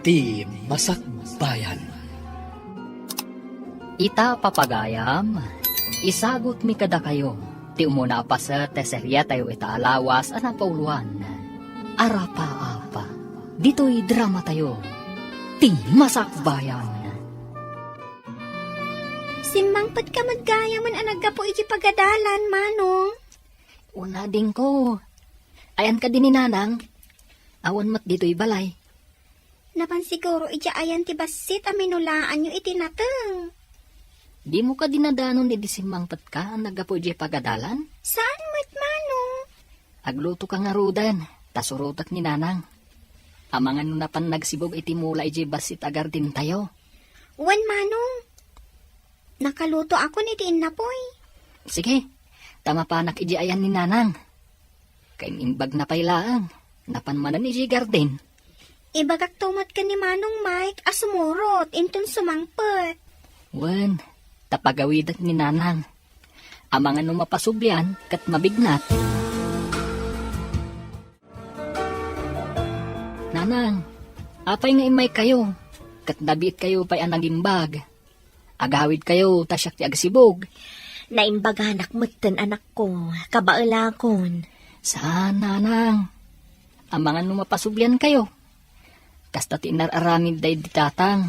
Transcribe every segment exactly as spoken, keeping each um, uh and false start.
Ti Masakbayan. Ita, papagayam, isagutmi kadakayo ti umuna a paset ti seriatayo ita a lawas a napauloan, Arapa-apa. Ditoy dramatayo, Ti Masakbayan. Simmangpetka met gayamen a naggapu iti pagadalan, Manong. Una, adingko. Ayan kadi ni Nanang? Awan met ditoy balay. Napan siguro idiay ayan ti bassit a minulaanyo iti nateng. Dimo kadi nadanon idi simmangpetka a naggapu idiay pagadalan? Saan met, Manong? Aglutoka ngaruden, ta surotek ni Nanang. Amangan no napan nagsibug iti mula idiay bassit a gardentayo. Wen, Manong. Nakalutoakon iti innapoy. Sige, ta mapanak idiay ayan ni Nanang. Kaim-imbagna pay laeng, napan manen idiay garden. Ibagakto met ken ni Manong Mike a sumurot inton sumangpet. Wen, ta pagawidek ni Nanang. Amangan no mapasublian ket mabignat. Nanang, apay nga immaykayo? Ket nabiitkayo pay a nagimbag. Agawidkayo ta siak ti agsibug. Naimbaganak metten, anakko, kabaelakon. Saan, Nanang. Amangan no mapasubliankayo. Kasta ti inar-aramid daydi tatang.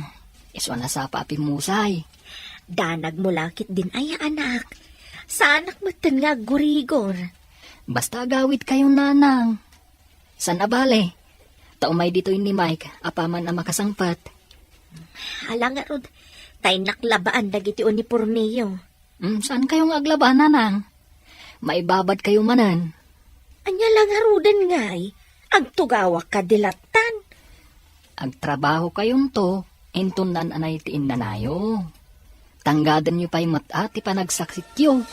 Isu a nasapa a pimmusay. Danagmo la ketdin aya, anak. Saanak metten nga aggurigor. Basta agawidkayo, Nanang. Saan a bale, ta umay ditoy ni Mike apaman a makasangpet. Ala ngarud, ta innak labaan dagiti unipormeyo. Hmm, saankayo nga aglaba, Nanang? Maibabadkayo manen. Ania la ngaruden ngay? Agtugawak kadi lattan? Agtrabahokayonto inton naan-anay ti innanayo. Tanggadenyo pay met a ti panagsaksityo.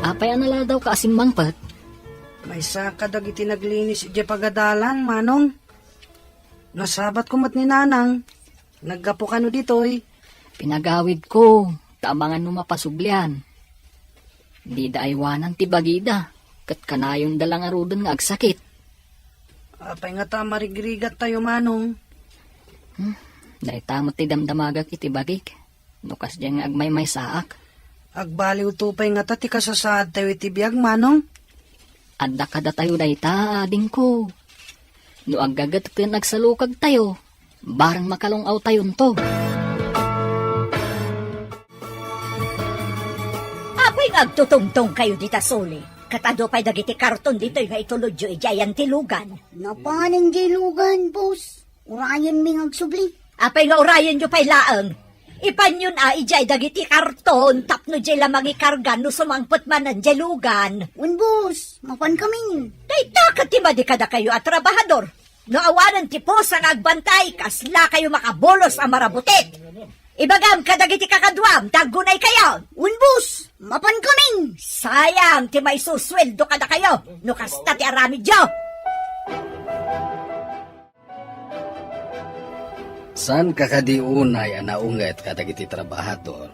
Apay a naladawka a simmangpet? Maysa kadagiti naglinis idiay pagadalan, Manong. Nasabatko met ni Nanang. Naggapu kano ditoy? Pinagawidko, ta amangan no mapasublian. Dida aywanan ti bagida, ket kanayonda la ngaruden nga agsakit. Apay ngata a marigrigattayo, Manong? Hmm, dayta met ti damdamagak iti bagik. No kasdiay nga agmaymaysaak. Agbaliwto pay ngata ti kasasaadtayo iti biag, Manong? Adda kadatayo dayta, adingko. No aggaget ken agsalukagtayo, bareng makalung-awtayonto. Apay nga agtutungtongkayo dita suli? Ket adu pay dagiti karton ditoy nga itulodyo idiay ayan ti lugan. Napanen diay lugan, boss. Urayenmi nga agsubli. Apay nga urayenyo pay laeng? Ipanyon a idiay dagiti karton tapno diay la mangikarga no sumangpet manen diay lugan. Wen, boss, mapankamin. Dayta ket ti madi kadakayo a trabahador. No awanen ti pusa nga agbantay, kaslakayo makabulos a marabutit. Ibagam kadagiti kakaduam, ta aggunaykayo. Wen, boss, mapankamin. Sayang ti maisusueldo kadakayo no kasta ti aramidyo. Saanka kadi unay a naunget kadagiti trabahador?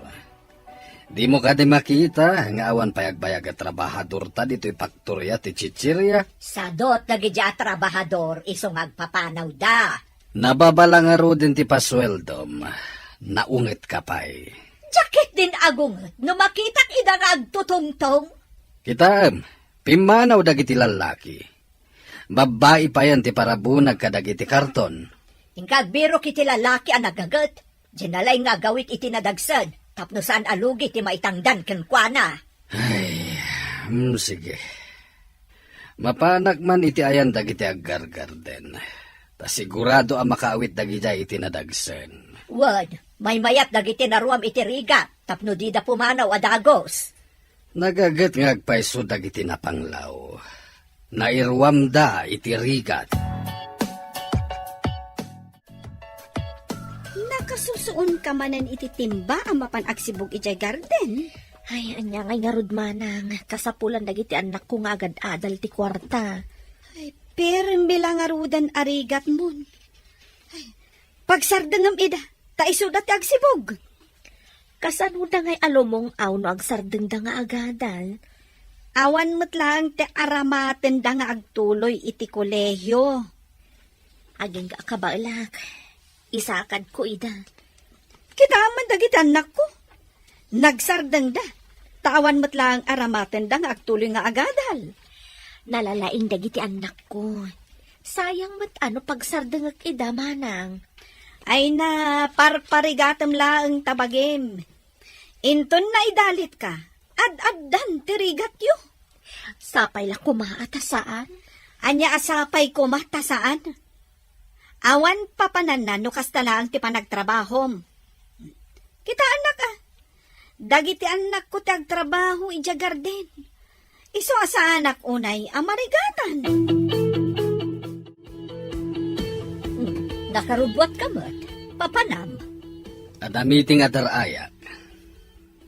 Dimo kadi makita nga awan pay agbayag a trabahadorta ditoy faktoria ti chichiria? Sadot dagiti a trabahador isu nga agpapanawda. Nababa la ngaruden ti pasueldom. Naungetka pay. Diak ketdin agunget no makitak ida nga agtutungtong. Kitaem, pimmanaw dagiti lallaki. Babbai payen ti parabunag kadagiti karton. Inka agbirok iti lalaki a nagaget. Diay nalaing nga agawid iti nadagsen tapno saan a lugi ti maitangdan kenkuana. Ay, mm, sige. Mapanak man iti ayan dagiti aggargarden. Ta sigurado a makaawit dagidiay iti nadagsen. Wen, maymayat dagiti naruam iti rigat tapno dida pumanaw a dagus. Nagaget nga agpayso dagiti napanglaw. Nairuamda iti rigat. Nakasusuonka manen iti timba a mapan agsibug idiay garden? Ay, ania ngay ngarud, manang, kasapulan dagiti annakko nga agad-adal ti kuarta. Ay, permi la ngaruden a rigatmon. Ay, pagsardengem ida, ta isuda ti agsibug. Kasanoda ngay a lumung-aw no agsardengda nga agadal? Awan met laeng ti aramatenda nga agtuloy iti kolehio. Agingga a kabaelak, isakadko ida. Kitaem man dagiti annakko. Nagsardengda, ta awan met laeng aramatenda nga agtuloy nga agadal. Nalalaing dagiti annakko. Sayang met a no pagsardengek ida, manang. Ay na, parparigatem laeng ta bagim. Inton naidalitka, ad-addan ti rigatyo. Sapay la koma a ta saan. Ania a sapay koma ta saan? Awan papananna no kasta laeng ti panagtrabahom. Kitaennak a, dagiti annakko ti agtrabaho idiay garden. Isu a saanak unay a marigatan. Hmm, nakarubbuatka met. Papanam. Adda meeting a dar-ayak.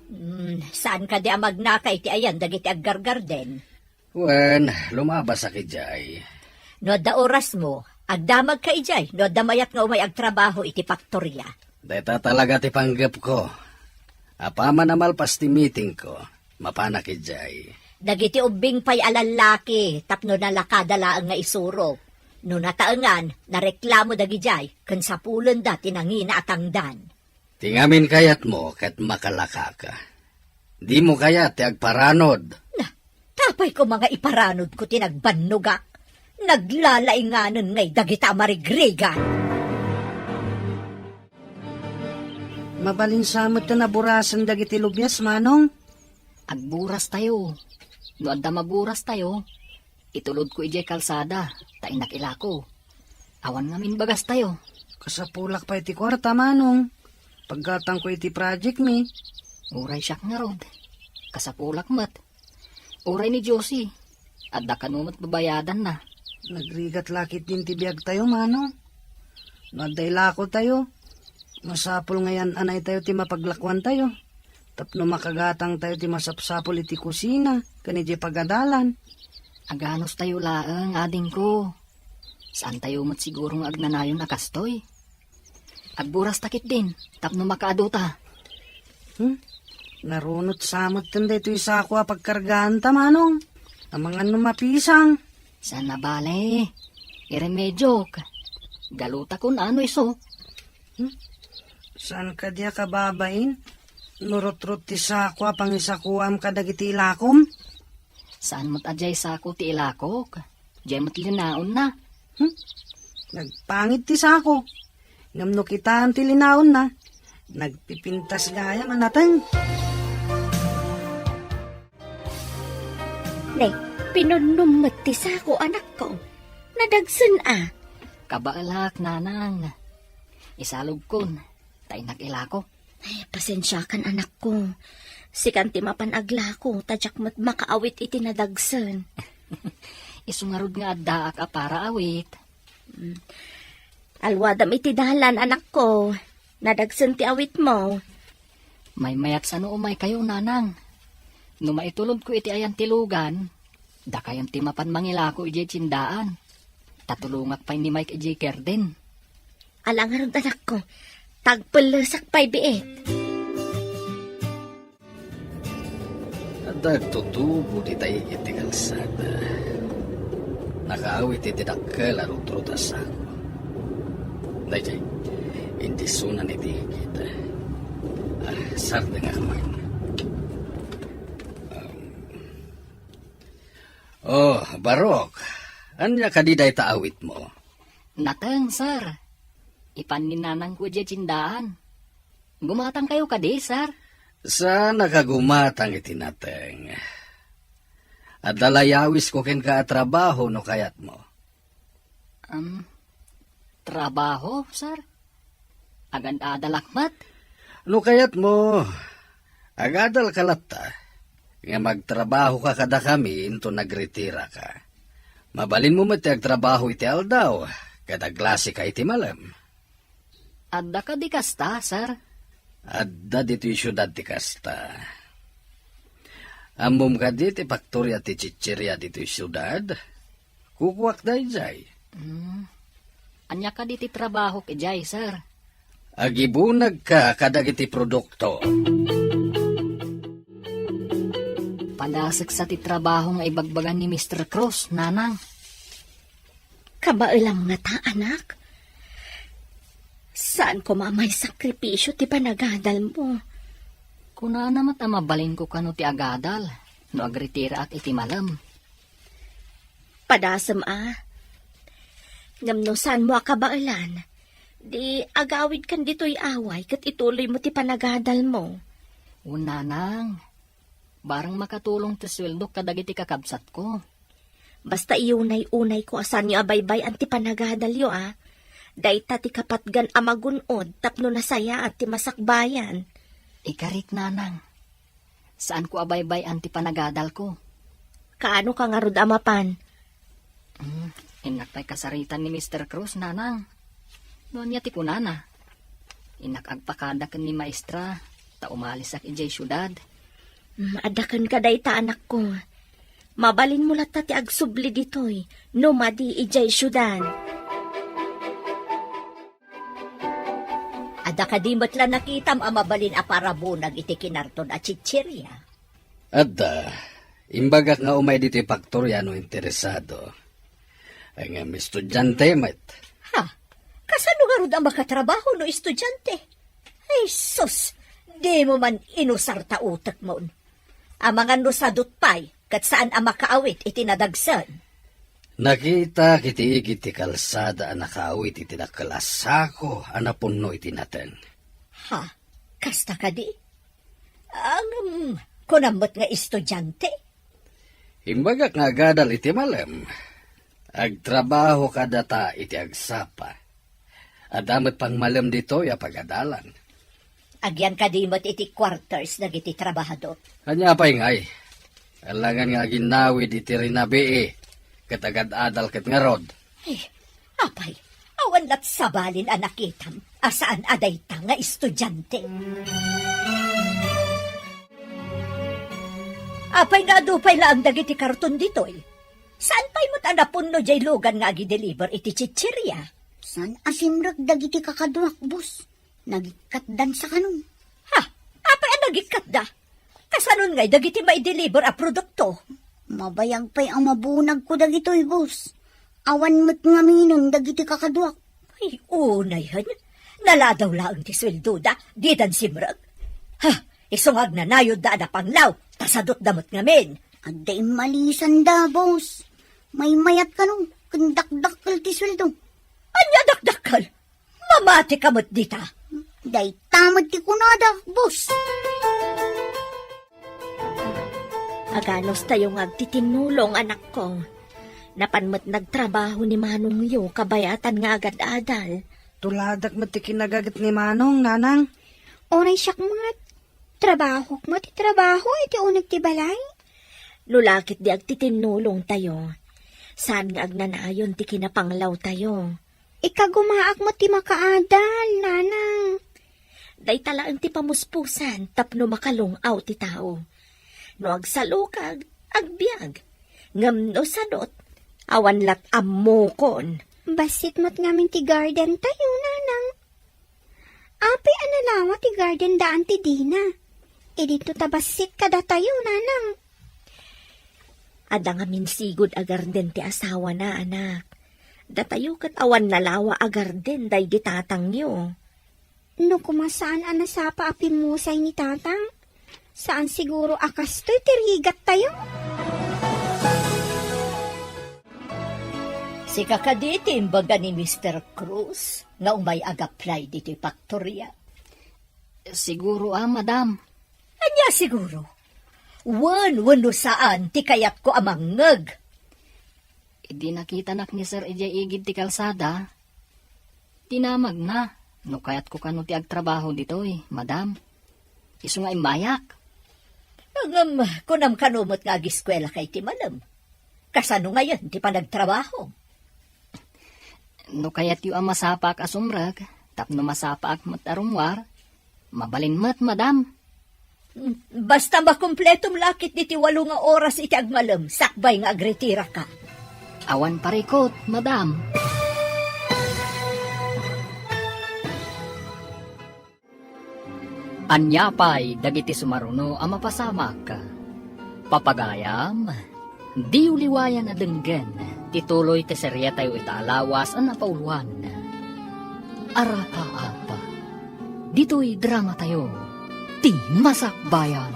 Hmm, saan kadi a magnaka iti ayan dagiti aggargarden? Wen, lumabasak idiay. No adda orasmo, agdamagka idiay no adda mayat nga umay agtrabaho iti faktoria. Dayta talaga ti panggepko. Apaman a malpas ti meetingko, mapanak idiay. Dagiti ubbing pay a lallaki tapno nalakada laeng nga isurok. No nataengan, nareklamo dagidiay ken sapulenda ti nangina a tangdan. Ti ngamin kayatmo ket makalakaka. Dimo kayat ti agparanod. Na, tapay koma nga iparanodko ti nagbannogak. Naglalainganen ngay dagita a marigrigat. Mabalin sa met ti naburasen dagiti lubias, Manong? Agburas tayo. No adda maburas tayo, itulodko idiay kalsada, ta innak ilako. Awan ngamin bagas tayo. Kasapulak pay ti kuarta, Manong. Paggatangko iti project mi. Uray siak ngarud. Kasapulak met. Uray ni Josie. Adda kano met babayadanna. Nagrigat la ketdin ti biag tayo, Manong. No adda ilako tayo, masapul nga yan-anay tayo ti mapaglakuan tayo. Tapno makagatang tayo ti masapsapul iti kusina ken iti pagadalan. Aganus tayo laeng, adingko. Saan tayo met siguro nga agnanayon a kastoy? Agburas ta ketdin, tapno makaadu ta. Hmm? Narunot sa met daytoy sako a pagkargaan ta, Manong. Amangan no mapisang. Saan a bale. Iremediok. Galuta kun ano isu. Hmm? Saan kadi a kababain? Nurutrot ti sako a pangisakuam kadagiti ilakom? Saan met a diay sako ti ilakok? Diay met linaonna. Hmm? Nagpangit ti sako. Ngem no kitaem ti linaonna, nagpipintas gayam a nateng. Ne, pinunnom met ti sako, anakko. Nadagsen a. Kabaelak, nanang. Isalogkon, ta innak ilako. Ay, pasensiakan, anakko. Sikan ti mapan aglako, ta diak met makaawit iti nadagsen. Isu ngarud nga addaak a para awit. Mm. Alwadam iti dalan, anakko. Nadagsen ti awitmo. Maymayat sano umaykayo, nanang. No maitulodko iti ayan ti lugan, dakayon ti mapan mangilako idiay tiendaan. Ta tulongak pay ni Mike idiay garden. Ala ngarud, anakko. Tagpellesak pay biit. Adda agtutubo dita igid ti kalsada. Nakaawit iti dakkel a rutrot a sako. Daydiay, indisunan iti igid. Ah, sardengak man. Um, oh, Barok, ania kadi dayta awitmo? Nateng, sir. Ipan ni nanangko idiay tiendaan. Gumatangkayo kadi, sir? Saannak a gumatang iti nateng. Adda layawisko kenka a trabaho no kayatmo. Um, trabaho, sir? Agad-adalak met? No kayatmo, agadalka latta. Nga magtrabahoka kadakami inton nagretiraka. Mabalinmo met ti agtrabaho iti aldaw, ket aglasika iti malem. Adda kadi kasta, sir? Adda ditoy siudad ti kasta. Ammom kadi ti faktoria ti chicheria ditoy siudad? Kukuak daydiay. Hmm. Ania kadi ti trabahok idiay, sir? Agibunagka kadagiti produkto. Naseksa ti trabaho nga ibagbaga ni Mister Cruz, nanang. Kabaelam ngata, anak. Saan koma a maisakripisio ti panagadalmo. Kunana met a mabalinko kano ti agadal no agritiraak iti malem. Padasem a. Ngem no saanmo a kabaelan, di agawidkan ditoy away ket ituloymo ti panagadalmo. O, nanang, bareng makatulong ti sueldok kadagiti kakabsatko. Basta iunay-unayko a saanyo a baybay-an ti panagadalyo a. Dayta ti kapatgan a magun-od tapno nasayaat ti masakbayan. Ikarik, nanang. Saanko a baybay-an ti panagadalko. Kaano ka ngarud a mapan? Hmm, innak pay kasaritan ni Mister Cruz, nanang. No ania ti kunana? Innak agpakada ken ni maestra, ta umalisak idiay siudad. Hmm, adda kenka dayta, anakko. Mabalinmo latta ti agsubli ditoy, no madi idiay siudad. Adda kadi met la nakitam a mabalin a parabunag iti kinarton a chicheria? Adda. Imbagak nga umay ditoy faktoria no interesado. Ngem estudiante met. Ha? Kasano ngarud a makatrabaho no estudiante? Ay, sus! Dimo man inusar ta utekmon. Amangan no sadot pay, ket saan a makaawit iti nadagsen. Nakitak iti igid ti kalsada a nakaawit iti dakkel a sako a napunno iti nateng. Ha? Kasta kadi? Ngem, kunam met nga estudiante? Imbagak nga agadal iti malem. Agtrabaho kadata iti agsapa. Adda met pangmalem ditoy a pagadalan. Agyan kadi met iti quarters dagiti trabahador? Ania pay ngay? Alangan nga aginnawid iti rinabii ket agad-adal ket ngarud. Eh, apay, awan lat sabalin a nakitam a saan a dayta nga estudiante. Apay nga adu pay laeng dagiti karton ditoy? Saan pay met a napunno diay lugan nga agideliver iti chicheria? Saan a simrek dagiti kakaduak, boss. Nagikkatdan sa kanon. Ha? Apay a nagikkatda? Kasanon ngay dagiti maideliver a produkto? Mabayag pay a mabunagko dagitoy, boss. Awan met ngaminen dagiti kakaduak. Ay, unay hen. Naladaw laeng ti sueldoda, didan simrek. Ha, isu nga agnanayodda a napanglaw, ta sadotda met ngamin. Adda imalisanda, boss. Maymayat kano, ken dakdakkel ti sueldo. Ania dakdakkel? Mamati ka met dita. Dayta met ti kunada, boss. Aganos tayo nga agtitinnulong, anakko. Napan met nagtrabaho ni manongyo kabayatan nga agad-adal. Tuladak met ti kinagaget ni manong, nanang. Uray siak met. Trabahok met ti trabaho iti uneg ti balay. No lakit di agtitinnulong tayo, saan nga agnanayon ti kinapanglaw tayo. Ikagumaak met ti makaadal, nanang. Dayta laeng ti pamuspusan tapno makalung-aw ti tao. No agsalukag, agbiag. Ngem no sadot, awan lat ammokon. Bassit met ngamin ti garden tayo, nanang. Apay a nalawa ti garden daan ti dina? Idinto ta bassit kadatayo, nanang. Adda ngamin sigud a garden ti asawana, anak. Datayo ket awan nalawa a garden daydi tatangyo. No koma saan a nasapa a pimmusay ni tatang, saan siguro a kastoy ti rigat tayo. Sika kadi ti imbaga ni Mister Cruz nga umay ag-apply ditoy faktoria? Siguro a, madam. Ania siguro? Wen, wenno saan ti kayatko a mangngeg? Idi nakitanak ni Sir idiay igid ti kalsada, dinamagna no kayatko kano ti agtrabaho ditoy, madam. Isu nga immayak. Ngem, kunam kano met nga agiskuelaka iti malem. Kasano ngayen ti panagtrabaho? No kayatyo a masapaak a sumrek, tapno masapaak met a rummuar, mabalin met, madam. Basta makumpletom lakit diti walo nga oras iti agmalem, sakbay nga agritiraka. Awan parikut, madam. Ania pay dagiti sumaruno a mapasamak? Papagayam, diyo liwayan a denggen ti tuloy ti serietayo ita a lawas a napauluan. Arapa apa. Ditoy dramatayo, ti Masakbayan.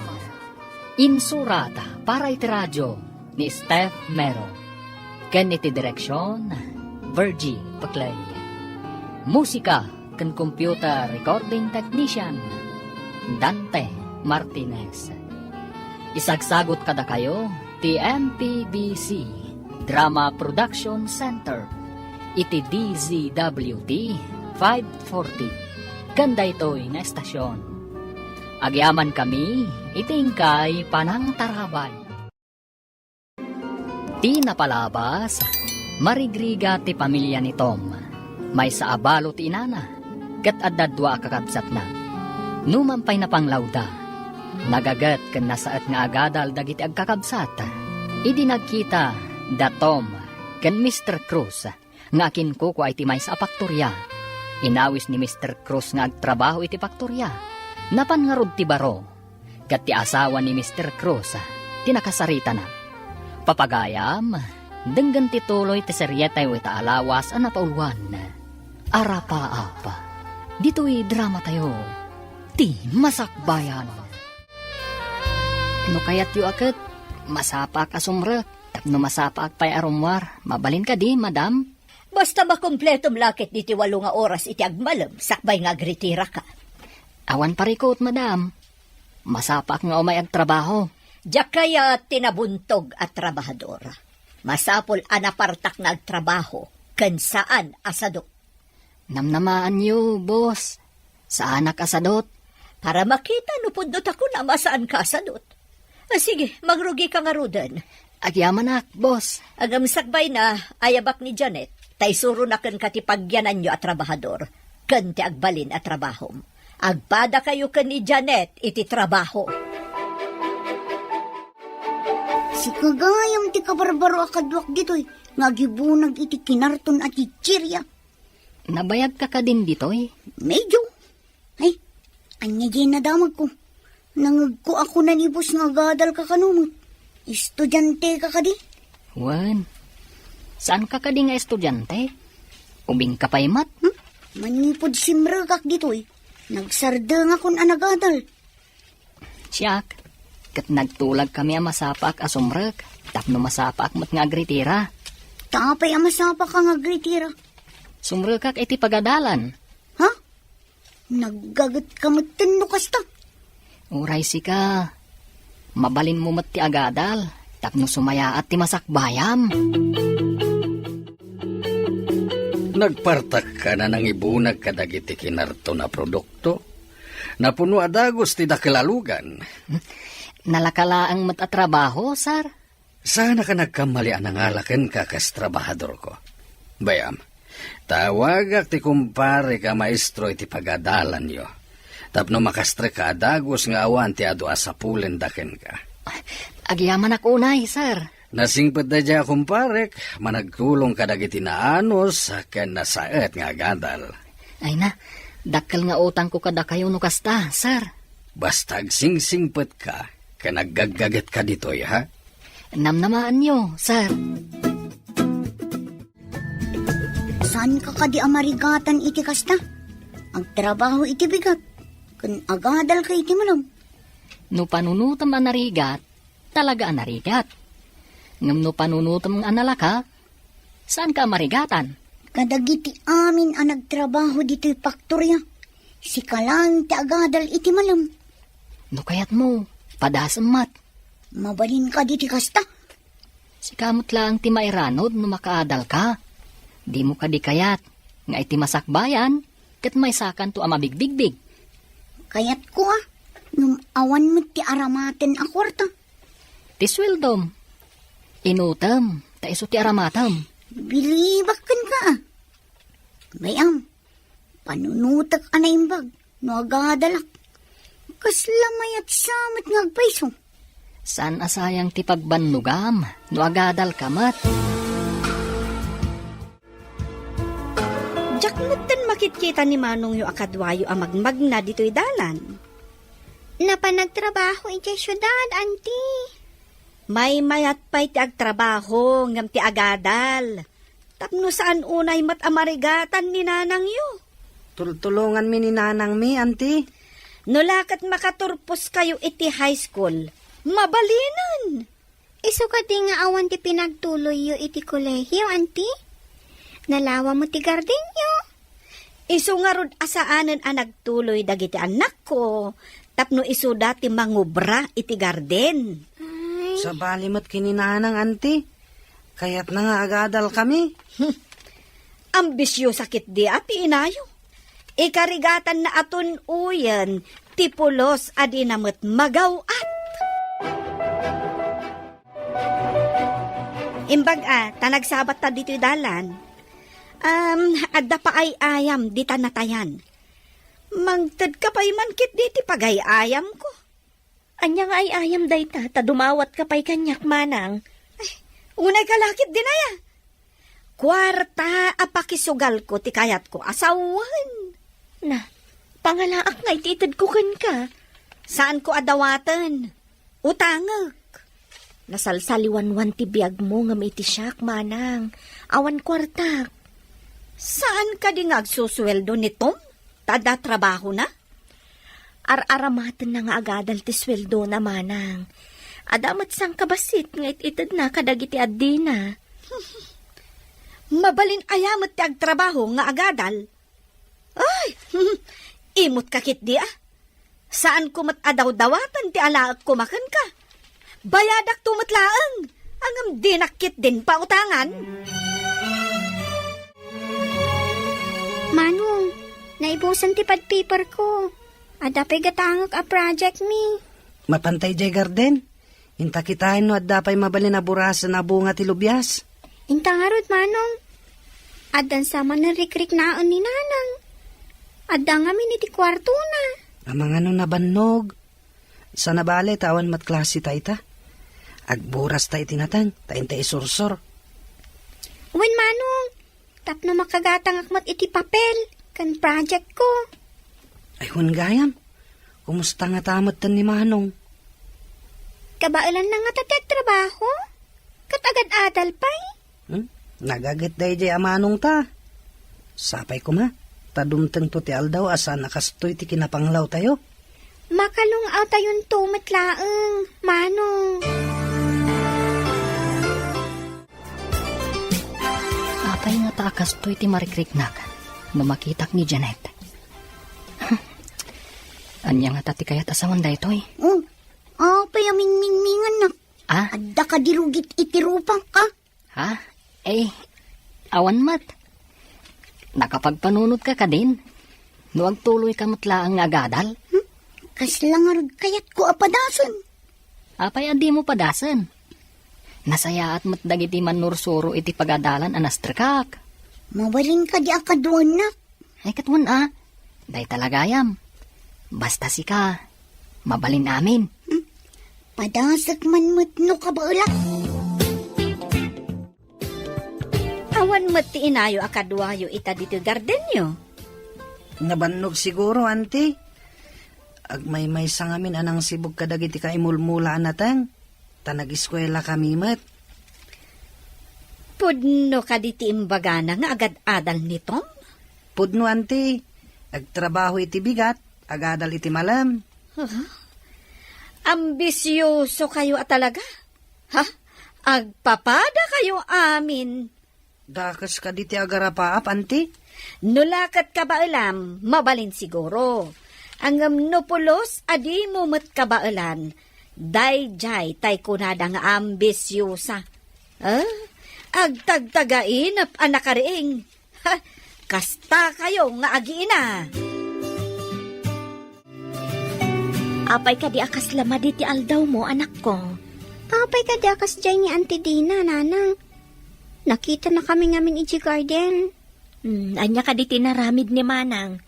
Insurat para iti radio ni Steph Mero. Ken iti direksion, Virgie Paclay. Musika ken computer recording technician, Dante Martinez. Isagsagot kadakayo ti M P B C Drama Production Center iti D Z W T five forty ken daytoy nga estasion. Agyamankami iti inkay panangtarabay. Ti napalabas, marigrigat ti pamilia ni Tom. Maysa a balo ti inana, ket adda dua a kakabsatna. Numan pay napanglawda, nagaget ken nasaet nga agadal dagiti agkakabsat. Idi nagkita da Tom ken Mister Cruz nga akinkukua iti maysa a paktoria, inawis ni Mister Cruz nga agtrabaho iti paktoria. Napan ngarud ti baro, ket ti asawa ni Mister Cruz ti nakasaritana. Papagayam, denggen ti tuloy ti serietayo ita a lawas a napauluan. Arapa apa. Ditoy dramatayo, ti Masakbayan. No kayatyo a ket, masapaak a sumrek, tapno masapaak pay a rummuar. Mabalin kadi, madam? Basta makumpletom la ket diti walo nga oras iti agmalem, sakbay nga agritiraka. Awan parikut, madam. Masapaak nga umay agtrabaho. Diak kayat ti nabuntog a trabahador. Masapul a napartak nga agtrabaho ken saan a sadut. Namnamaanyo, boss. Saanak a sadut. Para makita no pudno ta kunam a saanka a sadut. Ah, sige, mangrugika ngaruden. Agyamanak, boss. Ngem sakbayna, ayabak ni Janet, ta isuronak kenka ti pagyananyo a trabahador, ken ti agbalin a trabahom. Agpadakayo ken ni Janet iti trabaho. Sika gayam ti kabarbaro a kaduak ditoy, nga agibunag iti kinarton a chichiria. Nabayagka kadin ditoy? Medyo. Ay, ania diay nadamagko? Nangegko a kuna ni boss nga agadalka kano met. Estudianteka kadi? Wen. Saanka kadi nga estudiante? Ubingka pay met? Hmm? Manipud simrekak ditoy, nagsardengakon a nagadal. Siak, ket nagtulagkami a masapaak a sumrek, tapno masapaak met nga agritira. Ta apay a masapaak nga agritira? Sumrekak iti pagadalan. Ha? Naggagetka metten no kasta? Uray sika, mabalinmo met ti agadal, tapno sumayaat ti masakbayam. Nagpartakka a nangibunag kadagiti kinarton a produkto. Napuno a dagus ti dakel a lugan. Nalaka laeng met a trabaho, sir? Saanak a nagkammali a nangala kenka kas trabahadorko. Bay-am, tawagak ti kumparek a maestro iti pagadalanyo, tapno makastrekka a dagus nga awan ti adu a sapulenda kenka. Agyamanak unay, sir. Nasingpet daydiay a kumparek, managtulong kadagiti naanus ken nasaet nga agadal. Ay na, dakkel nga utangko kadakayo no kasta, sir. Basta agsingsingpetka ken aggaggagetka ditoy, ha? Namnamaanyo, sir. Saanka kadi a marigatan iti kasta? Agtrabaho iti bigat, ken agadalka iti malem. No panunotem a narigat, talaga a narigat. Ngem no panunotem a nalaka, saanka a marigatan? Kadagiti amin a nagtrabaho ditoy faktoria, sika laeng ti agadal iti malem. No kayatmo, padasem met. Mabalin kadi ti kasta? Sika met laeng ti mairanod no makaadalka. Dimo kadi kayat nga iti masakbayan, ket maysakanto a mabigbigbig. Kayatko a, ngem awan met ti aramaten a kuarta. Ti sueldom, inutem, ta isu ti aramatem. Bilibak kenka a. Bay-am, panunotek a naimbag no agadalak. Kasla mayat sa met nga agpayso. Saan a sayang ti pagbannogam no agadalka met? Diak metten makitkita ni manongyo a kaduayo a magmagna ditoy dalan. Napan nagtrabaho idiay siudad, anti. Maymayat pay ti agtrabaho ngem ti agadal. Tapno saan unay met a marigatan ni nanangyo. Tultulonganmi ni nanangmi, anti. No la ket makaturposkayo iti high school, mabalinen. Isu kadi nga awan ti pinagtuloyyo iti kolehio, anti? Nalawa mo ti gardenyo. Isu ngarud a saanen a nagtuloy dagiti annakko tapno isuda ti mangubra iti garden. Ay. Sabali met ken ni nanang, anti. Kayatna nga agadalkami. Hmm. Ambisiosa ketdi a ti inayo. Ikarigatanna a tun-oyen ti pulos a dina met magaw-at. Imbag a, ta nagsabatta ditoy dalan. Am, adda paay-ayam dita natayan. Mangtedka pay man ketdi ti pagay-ayamko. Ania nga ay-ayam dayta, ta dumawatka pay kaniak, manang? Ay, unay ka la ketdin aya. Kuarta a pakisugalko ti kayatko a sawen. Na, pangalaak nga iti itedko kenka. Saanko a dawaten. Utangek. Nasalsaliwanwan ti biagmo ngem iti siak, manang. Awan kuartak. Saan kadi nga agsusueldo ni Tom? Ta adda trabahona? Ar-aramatenna nga agadal ti sueldona, manang. Adda met sangkabassit nga it-itedna kadagiti addina. Mabalin aya met ti agtrabaho nga agadal? Ay, imut ka ketdi a. Saanko met a dawdawaten ti alaekko makenka. Bayadakto met laeng, ngem dinak ketdin pautangan. Manong, naibusen ti pad paperko. Adda pay gatangek a project mi. Mapantay jay garden? Inta kitaen no adda pay mabalin a burasen a bunga ti lubias. Inta ngarud, manong. Addan sa manen rikriknaen ni nanang. Adda ngamin iti kuartona. Amangan no nabannog. Sana bale ta awan met klase ta ita. Agburas ta iti nateng, ta inta isursor. Wen, manong, tapno makagatangak met iti papel ken project ko. Ay, wen gayam, kumusta ngata metten ni Manong? Kabaelanna ngata ti agtrabaho? Ket agad-adal pay? Hmm? Nagaget daydiay a manong ta. Sapay koma, ta dumtengto ti aldaw a saan a kastoy ti kinapanglawtayo. Makalung-awtayonto met laeng, manong. Apay ngata a kastoy ti marikriknak no makitak ni Janet? Ania ngata ti kayat a sawen daytoy? Oh, apay a mingmingmingannak? Ah? Adda kadi rugit iti rupangka? Ha? Eh, awan met. Nakapagpanunotka kadin? No agtuloyka met laeng nga agadal? Hmm? Kasla ngarud kayatko a padasen. Apay a dimo padasen? Nasayaat met dagiti mannursuro iti pagadalan a nastrekak. Mabalin kadi a kaduanak? Ay, ket wen a. Dayta la gayam. Basta sika, mabalin amin. Hmm. Padasek man met no kabaelak. Awan met ti inayo a kaduayo ita ditoy gardenyo. Nabannog siguro, anti. Agmaymaysa ngamin a nangsibog kadagiti kaimulmula a nateng, ta nagiskuelakami met. Pudno kadi ti imbagana nga agad-adal ni Tom? Pudno, anti. Agtrabaho iti bigat, agadal iti malem. Ah, ambisioso kayo a talaga. Ha? Agpapada kayo amin. Dakes kadi ti agarapaap, anti? No la ket kabaelam, mabalin siguro. Ngem no pulos a dimo met kabaelan, daydiay tay kunada nga ambisiosa. Ah, agtagtagainep a nakariing. Ha, kasta kayo nga agiina. Apay kadi a kasla madi ti aldawmo, anakko? Apay kadi a kasdiay ni Auntie Dina, nanang? Nakitanakami ngamin idiay garden. Hmm, ania kadi ti inaramid ni manang?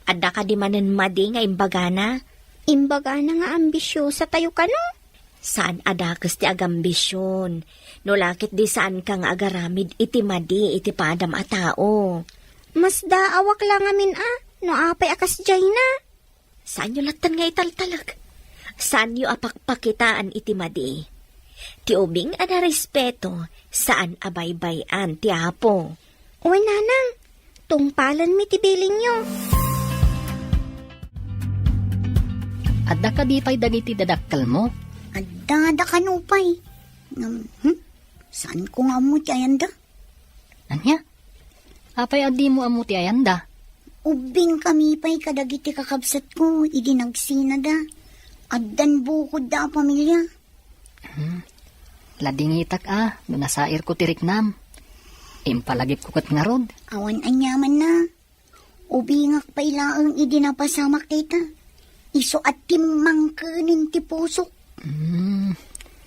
Adda kadi manen madi nga imbagana? Imbagana nga ambisiosa tayo kano? Saan a dakes ti agambision. No la ket di saanka nga agaramid iti madi iti padam a tao. Masdaawak la ngamin a, no apay a kasdiayna. Saanyo latten nga italtalek? Saanyo a pakpakitaan iti madi? Ti ubing a narespeto, saan a baybay-an ti Apo. Wen, nanang, tungpalenmi ti bilinyo. Adda kadi pay dagiti dadakkelmo? Adda, da kano pay. Ngem, hmm? Saanko nga ammo ti ayanda? Ania? Apay a dimo ammo ti ayanda? Ubbingkami pay kadagiti kakabsatko idi nagsinada. Addan bukodda a pamilia. Hmm. Ladingitak a, no nasairko ti riknam. Impalagipko ket ngarud. Awan aniamanna. Ubingak pay laeng idi napasamak dayta. Isu a timmangkenen ti pusok. Hmm.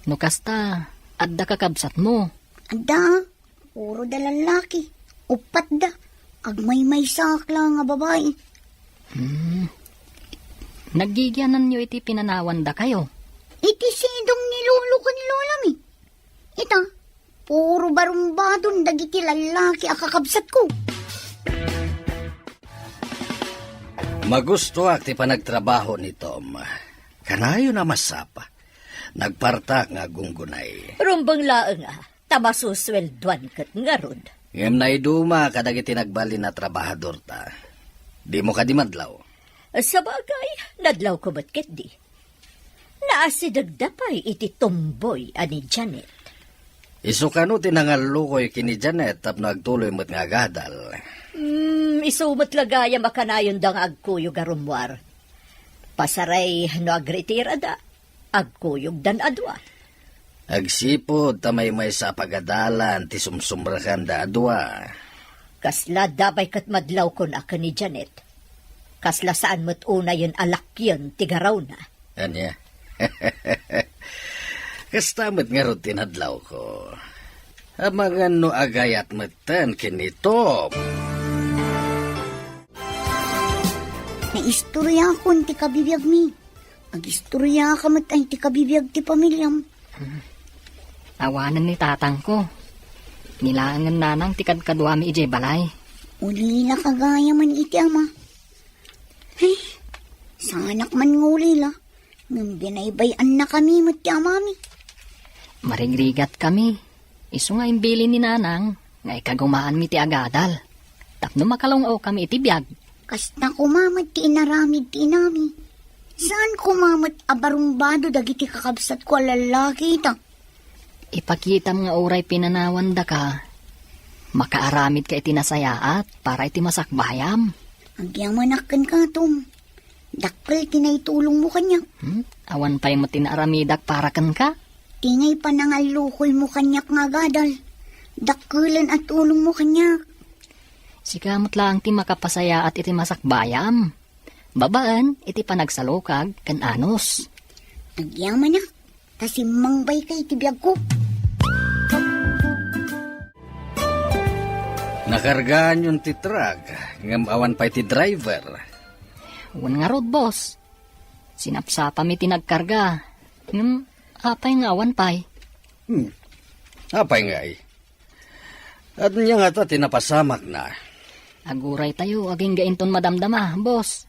No kasta, adda kakabsatmo? Adda. Puro da lallaki. Uppat da. Agmaymaysaak la nga babai. Hmm. Naggigiananyo iti pinanawandakayo? Iti sidong ni lolo ken lolami. Ita, puro barumbadon dagiti lallaki a kakabsatko. Magustoak ti panagtrabaho ni Tom. Kanayon a masapa. Nagpartak nga aggunggunay. Rumbeng laeng a, ta masusueldoan ket ngarud. Ngem naiduma kadagiti nagbalin a trabahadorta. Dimo kadi madlaw? Sabagay, nadlawko met ketdi. Naasidegda pay iti tomboy a ni Janet. Isu kano ti nangallukoy ken ni Janet tapno agtuloy met nga agadal? Hmm, isu met la gayam a kanayonda nga agkuyog a rummuar. Pasaray no agritirada, agkuyogdan a dua. Agsipud ta maymaysa a pagadalan ti sumsumrekanda a dua. Kasla dabay ket madlawkon a ken ni Janet. Kasla saan met unayen a lakkien ti garawna. Ania? Kasta met ngarud ti nadlawko. Amangan no agayat metten ken ni Tom. Naistoriakon ti kabibiagmi. Agistoriaka met ay ti kabibiag ti pamiliam. Awanen ni tatangko. Nilaengen nanang ti kadkaduami idiay balay. Ulila ka gayam iti ama. Ay, saanak man nga ulila. Ngem binaybay-annakami met ti amami. Marigrigatkami. Isu nga imbilin ni nanang nga ikagumaanmi ti agadal tapno makalung-awkami iti biag. Kasta koma met ti inaramid ti inami. Saan koma met a barumbado dagiti kakabsatko a lallaki ita? Ipakitam nga uray pinanawandaka, makaaramidka iti nasayaat para iti masakbayam. Agyamanak kenka, Tom. Dakkel ti naitulongmo kaniak. Hmm? Awan pay met ti naaramidak para kenka? Ti ngay panangallukoymo kaniak nga agadal. Dakkelen a tulongmo kaniak. Sika met laeng ti makapasayaat iti masakbayam. Babaen iti panagsalukag ken anus. Agyamanak, ta simmangbayka iti biagko. Nakargaanyon ti truck, ngem awan pay ti driver. Wen ngarud, boss. Sinapsapami ti nagkarga. Ngem apay nga awan pay? Hmm. Apay ngay? Ania ngata ti napasamakna? Aguraytayo agingga inton madamdama, boss.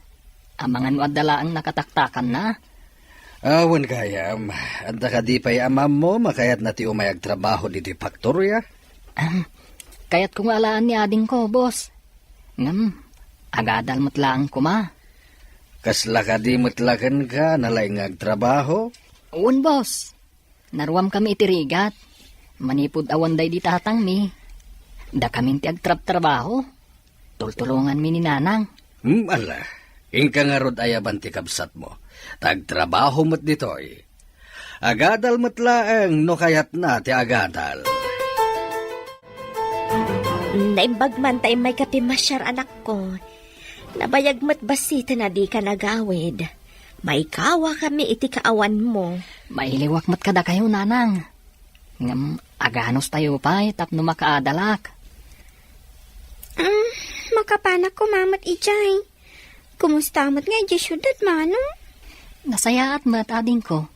Amangan no adda laeng nakataktakanna. Awan gayam, adda kadi pay amammo makayatna ti umay agtrabaho ditoy faktoria? Ahem. Kayatko nga alaan ni adingko, boss. Ngem, agadal met laeng koma. Kasla kadi met la kenka nalaing nga agtrabaho? Wen, boss. Naruamkami iti rigat. Manipud awan daydi tatangmi, dakamin ti agtrabtrabaho. Tultulonganmi ni nanang. Hmm, ala. Inka ngarud ayaban ti kabsatmo. Ta agtrabaho met ditoy. Agadal met laeng no kayatna ti agadal. Naimbag man ta immayka pimasiar, anakko. Nabayag met bassit a dika nagawid. Maikawakami iti kaawanmo. Mailiwak met kadakayo, nanang. Ngem aganustayo pay tapno makaadalak. Ah, makapanak koma met idiay. Kumusta met nga idiay siudad, manong? Nasayaat met, adingko.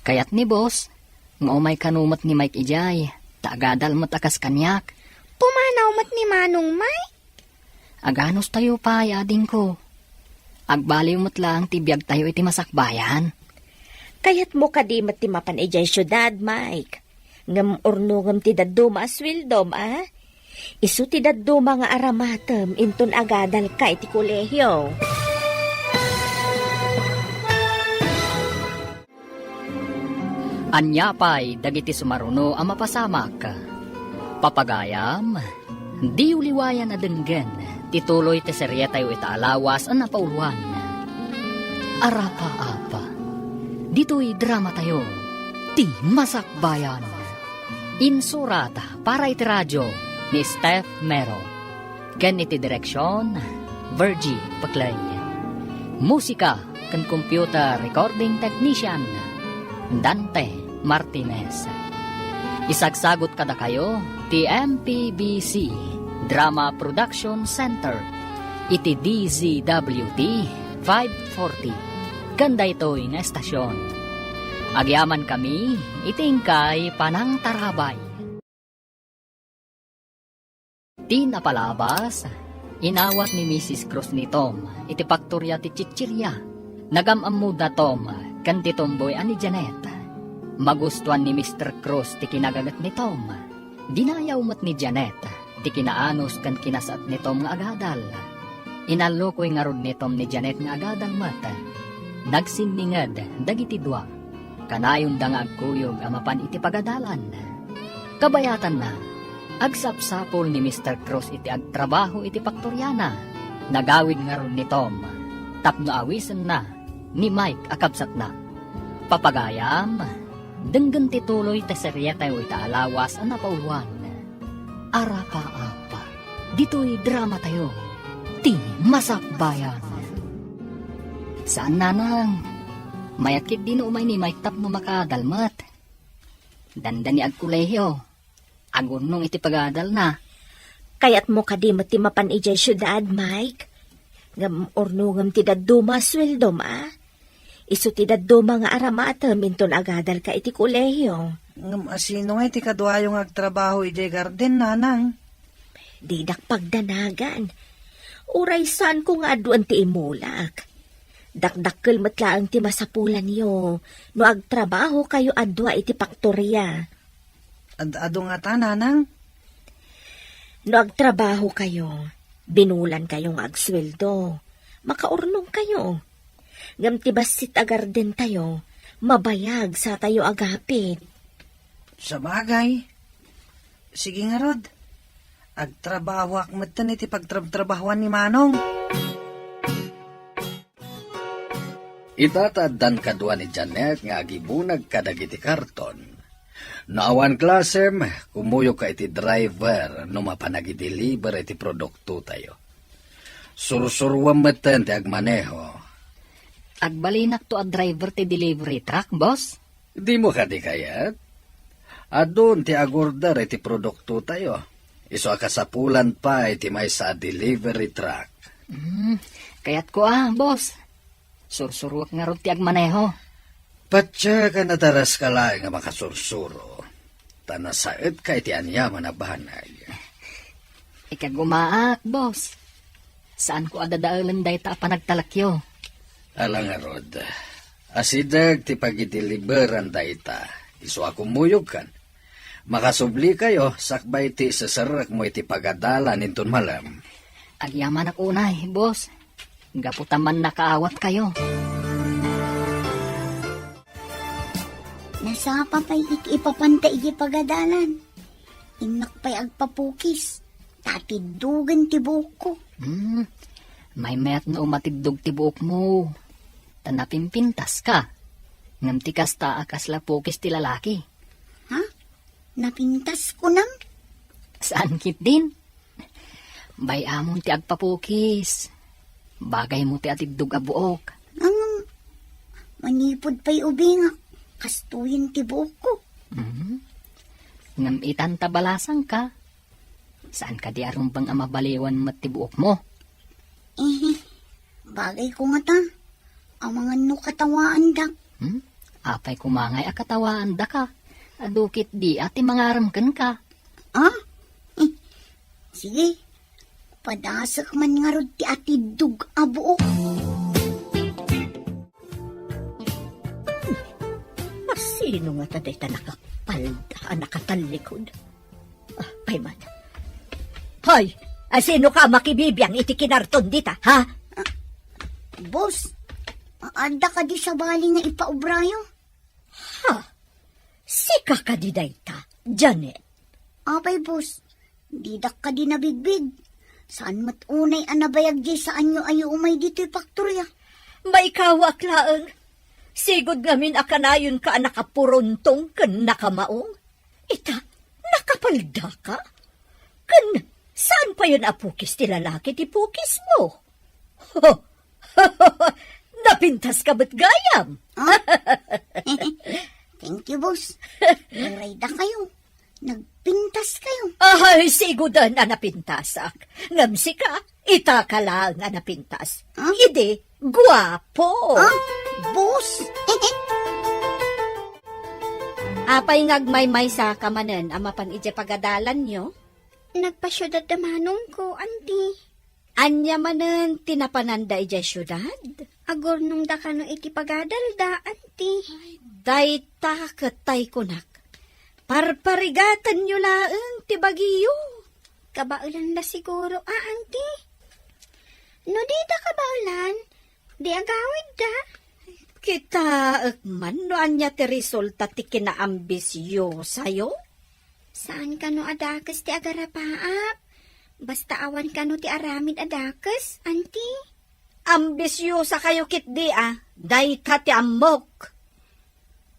Kayat ni boss nga umay kano met ni Mike idiay, ta agadal met a kas kaniak. Pumanaw met ni Manong Mike? Aganustayo pay, adingko. Agbaliw met laeng ti biagtayo iti masakbayan. Kayatmo kadi met ti mapan idiay siudad, Mike? Ngem urnongem ti dadduma a sueldom, a? Isu ti dadduma nga aramatem inton agadalka iti kolehio. Ania pay dagiti sumaruno a mapasamak? Papagayam, diyo liwayan a denggen ti tuloy ti serietayo ita a lawas a napauluan. Arapaap. Ditoy dramatayo, Ti Masakbayan. Insurat para iti radio ni Steph Mero. Ken iti direksion, Virgie Peclay. Musika ken computer recording technician, Dante Martinez. Isagsagut kadakayo ti M P B C Drama Production Center iti D Z W T five forty ken daytoy nga estasion. Agyamankami iti inkay panangtarabay. Ti napalabas, inawat ni Misis Cruz ni Tom iti paktoria ti chichiria. Nagam-ammoda Tom ken ti tomboy a ni Janet. Magustuan ni Mister Cruz ti kinaganget ni Tom. Dinayaw met ni Janet ti kinaanus ken kinasaet ni Tom nga agadal. Inallukoy ngarud ni Tom ni Janet nga agadal met. Nagsinninged dagiti dua. Kanayonda nga agkuyog a mapan iti pagadalan. Kabayatanna, agsapsapul ni Mister Cruz iti agtrabaho iti paktoriana. Nagawid ngarud ni Tom tapno awisenna ni Mike a kabsatna. Papagayam, denggen ti tuloy ti serietayo ita a lawas a napauluan. Arapaap. Ditoy dramatayo, Ti Masakbayan. Saan, nanang. Mayat ketdin no umay ni Mike tapno makaadal met. Dandani agkolehio. Agurnong iti pagadalna. Kayatmo kadi met ti mapan idiay siudad, Mike? Ngem urnongem ti dadduma a sueldom, a? Isu ti dadduma nga aramatem inton agadalka iti kolehio. Ngem asino ngay ti kaduayo nga agtrabaho idiay garden, nanang? Didak pagdanagan. Uray saanko nga aduen ti imulak. Dakdakkel met laeng ti masapulanyo no agtrabahokayo a dua iti paktoria. Ad-adu ngata, nanang? No agtrabahokayo, binulankayo nga agsueldo, makaurnongkayo. Ngem ti bassit a gardentayo, mabayag satayo agapit. Sabagay. Sige ngarud. Agtrabahoak metten iti pagtrabtrabahoan ni Manong. Ita ta addan kadua ni Janet nga agibunag kadagiti karton. No awan klasem, kumuyogka iti driver no mapan agideliver iti produktotayo. Sursuruem metten ti agmaneho. Agbalinakto a driver ti delivery truck, boss? Dimo kadi kayat? Adun ti agorder iti produktotayo. Isu a kasapulan pay ti maysa a delivery truck. Hmm, kayatko a, boss. Sursuruek ngarud ti agmaneho. Patiek a nadaraska laeng a makasursuro, ta nasaetka iti aniaman a banag. Ikagumaak, boss. Saanko a dadaelen dayta a panagtalekyo. Ala ngarud, asideg ti pagideliveran dayta, isu a kumuyogkan. Makasublikayo sakbay ti iseserrekmo iti pagadalan inton malem. Agyamanak unay, boss. Gapu ta mannakaawatkayo. Nasapa pay iti ipapanta iti pagadalan. Innak pay agpapukis, ta atiddogen ti buokko. Hmm, maymayat no umatiddog ti buokmo. Ta napimpintaska. Ngem ti kasta a kasla pukis ti lalaki. Ha? Napintas kunam? Saan ketdin? Bay-amon ti agpapukis. Bagaymo ti atiddog a buok. Ngem, manipud pay ubingak, kastoyen ti buokko. Mhm. Ngem itan ta balasangka, saan kadi a rumbeng a mabaliwan met ti buokmo? Eh, bagayko ngata. Amangan no katawaandak. Hmm? Apay koma ngay a katawaandaka? Adu ketdi a ti mangarem kenka. Ah? Eh, sige. Padasek man ngarud ti atiddog a buok. Sino ngata dayta nakapalda a nakatallikod? Ah, payman. Hoy! Asino ka makibibiang iti kinarton dita, ha? Boss, adda kadi sabali nga ipaobrayo? Ha? Sika kadi dayta, Janet? Apay, boss, didak kadi nabigbig. Saan met unay a nabayag diay saanyo a umay ditoy faktorya? Maikawak laeng. Sigud ngamin a kanayonka a nakapuruntong ken nakamaong. Ita, nakapaldaka? Ken saan payen a pukis ti lalaki ti pukismo? Ho! Napintaska met gayam. Ah? Thank you, boss. Uray dakayo, nagpintaskayo. Ay, siguden a napintasak. Ngem sika, itaka laeng a napintas. Ah? Idi, guapo. Ah, boss. Apay nga agmaymaysaka manen a mapan idiay pagadalanyo? Nagpasiudad da manongko, anti. Ania manen ti napananda idiay siudad? Agurnongda kano iti pagadalda, anti. Ay, dayta ket tay kunak. Parparigatenyo laeng ti bagiyo. Kabaelan da siguro, a, anti. No dida kabaelan, di agawidda. Kitaek man no ania ti resulta ti kinaambisyosayo. Saan kano a dakes ti agarapaap. Basta awan kano ti aramid a dakes, anti. Ambisyosa kayo ketdi a, dayta ti ammok.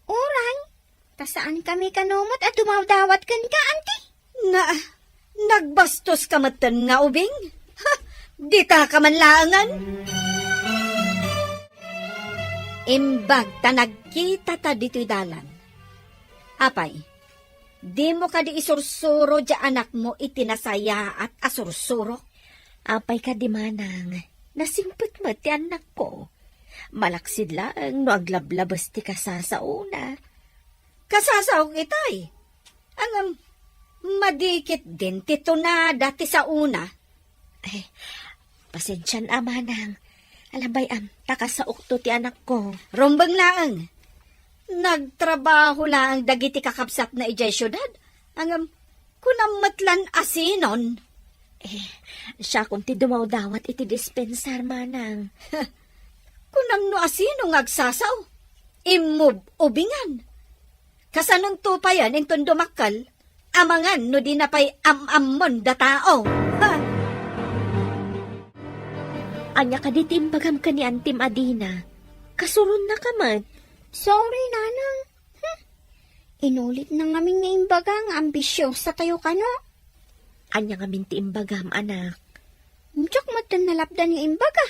Uray, ta saan kami kano met a dumawdawat kenka, anti? Na, nagbastos ka metten nga ubing? Ha, dita ka man laengen? Imbag ta nagkita ta ditoy dalan. Apay, dimo kadi isursuro diay anakmo iti nasayaat a sursuro? Apay kadi, manang, nasingpet met ti annakko. Malaksid laeng no aglablabes ti kasasaona. Kasasaok itay. Ngem, madi ketdin ti tunada ti saona. Eh, pasensian a, manang. Alabay am, ta kasaokto ti anakko. Rumbeng laeng. Nagtrabaho laeng dagiti kakabsatna idiay siudad. Ngem, kunam met lan a sinon. Eh, siakon ti dumawdawat iti dispensar, manang. Kunam no a sino nga agsasao. Immub-ubingan. Kasanonto payen inton dumakkel, amangan no dina pay am-ammon da tao. Ha? Ania kadi ti imbagam ken ni Antim a dina? Kasuronna ka met. Sorry, Nanang. Hmm. Inulitna ngamin nga imbaga nga ambisyosa tayo kano. Ania ngamin ti imbagam, anak? Diak met nalapdan nga imbaga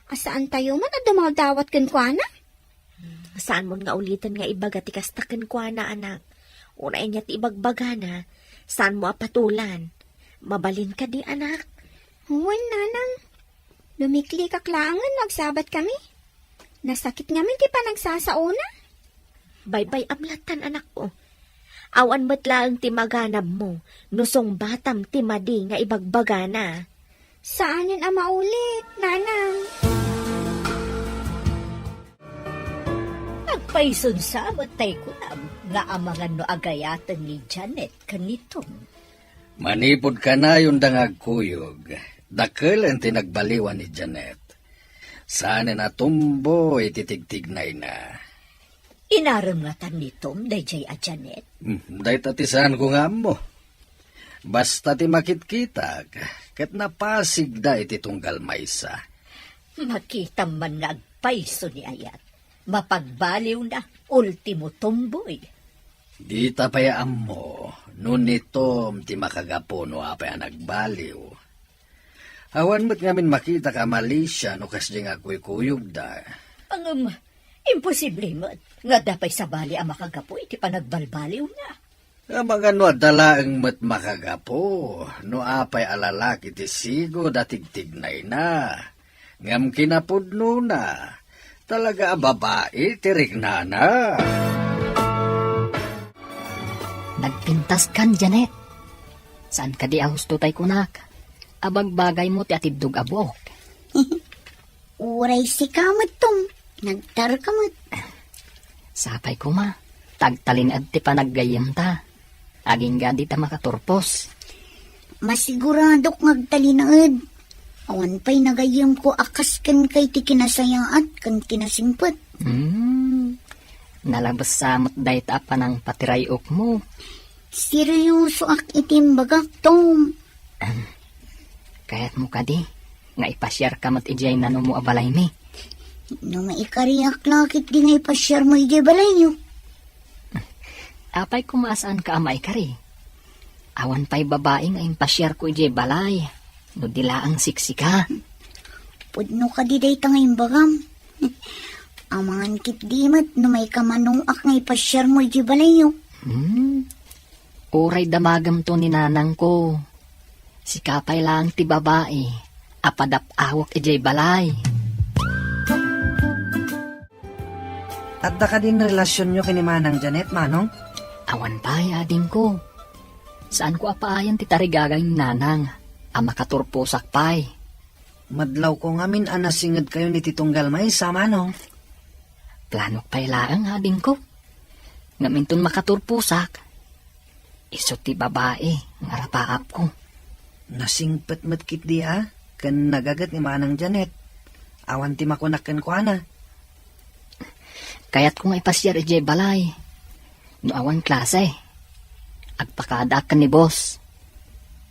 a saan tayo met a dumawdawat kenkuana. Hmm, saanmon nga uliten nga ibaga ti kasta kenkuana, anak. Uray ania ti ibagbagana, saanmo a patulan. Mabalin kadi, anak? Wen, Nanang. Lumiklikak laengen no agsabat kami. Nasakit ngamin ti panagsasaona. Baybay-am lattan, anakko. Awan met laeng ti maganabmo no sungbatam ti madi nga ibagbagana. Saanen a maulit, Nanang. Agpayson sa met tay kunam nga amangan no agayaten ni Janet ken ni Tom. Manipud kanayonda nga agkuyog, dakkel ti nagbaliwan ni Janet. Saanen a tumboy ti tigtignayna. Inarem ngata ni Tom daydiay a Janet? Hmm, dayta ti saanko nga ammo. Basta ti makitkitak, ket napasigda iti tunggal maysa. Makitam man nga agpayso ni ayat. Mapagbaliwna, ultimo tumboy. Dita pay ammo no ni Tom ti makagapu no apay a nagbaliw. Awan met ngamin makitak a malisia no kasdi nga agkuykuyogda. Ngem, imposible met nga adda pay sabali a makagapu iti panagbalbaliwna. Amangan no adda laeng met makagapu no apay a lalaki ti sigud a tigtignayna. Ngem kinapudnona, talaga a babai ti riknana. Nagpintaskan, Janet. Saan kadi a husto tay kunak? Abagbagaymo ti atiddog a buok. Uray sika met, Tom. Nagtarka met. Sapay koma. Tagtalinaed ti panaggayyemta. Agingga dita makaturpos. Masiguradok nga agtalinaed. Awan pay nagayyemko a kas kenka iti kinasayaat ken kinasingpet. Hmm. Nalabes sa met dayta a panangpatiray-okmo. Seriosoak iti imbagak, Tom. Ahem. Kayatmo kadi nga ipasiarka met idiay nanumo a balaymi? No maikariak la ketdi nga ipasiarmo idiay balayyo. Apay koma a saanka a maikari? Awan pay babai nga impasiarko idiay balay no di laeng siksika. Pudno kadi dayta nga imbagam. Amangan ketdi met no maikamanuak nga ipasiarmo idiay balayyo. Hmm. Uray damagemto ni nanangko. Sika pay laeng ti babai a padap-awek idiay balay. Adda kadin relasionyo ken ni Manang Janet, Manong? Awan pay, adingko. Saanko a paayen ti tarigagay ni Nanang a makaturposak pay. Madlawko ngamin a nasingedkayon iti tunggal maysa, Manong. Planok pay laeng, adingko. Ngem inton makaturposak, isu ti babai nga arapaapko. Nasingpet met ketdi a ken nagaget ni Manang Janet. Awan ti makunak kenkuana. Kayatko nga ipasiar idiay balay. No awan klase, agpakadaak ken ni boss.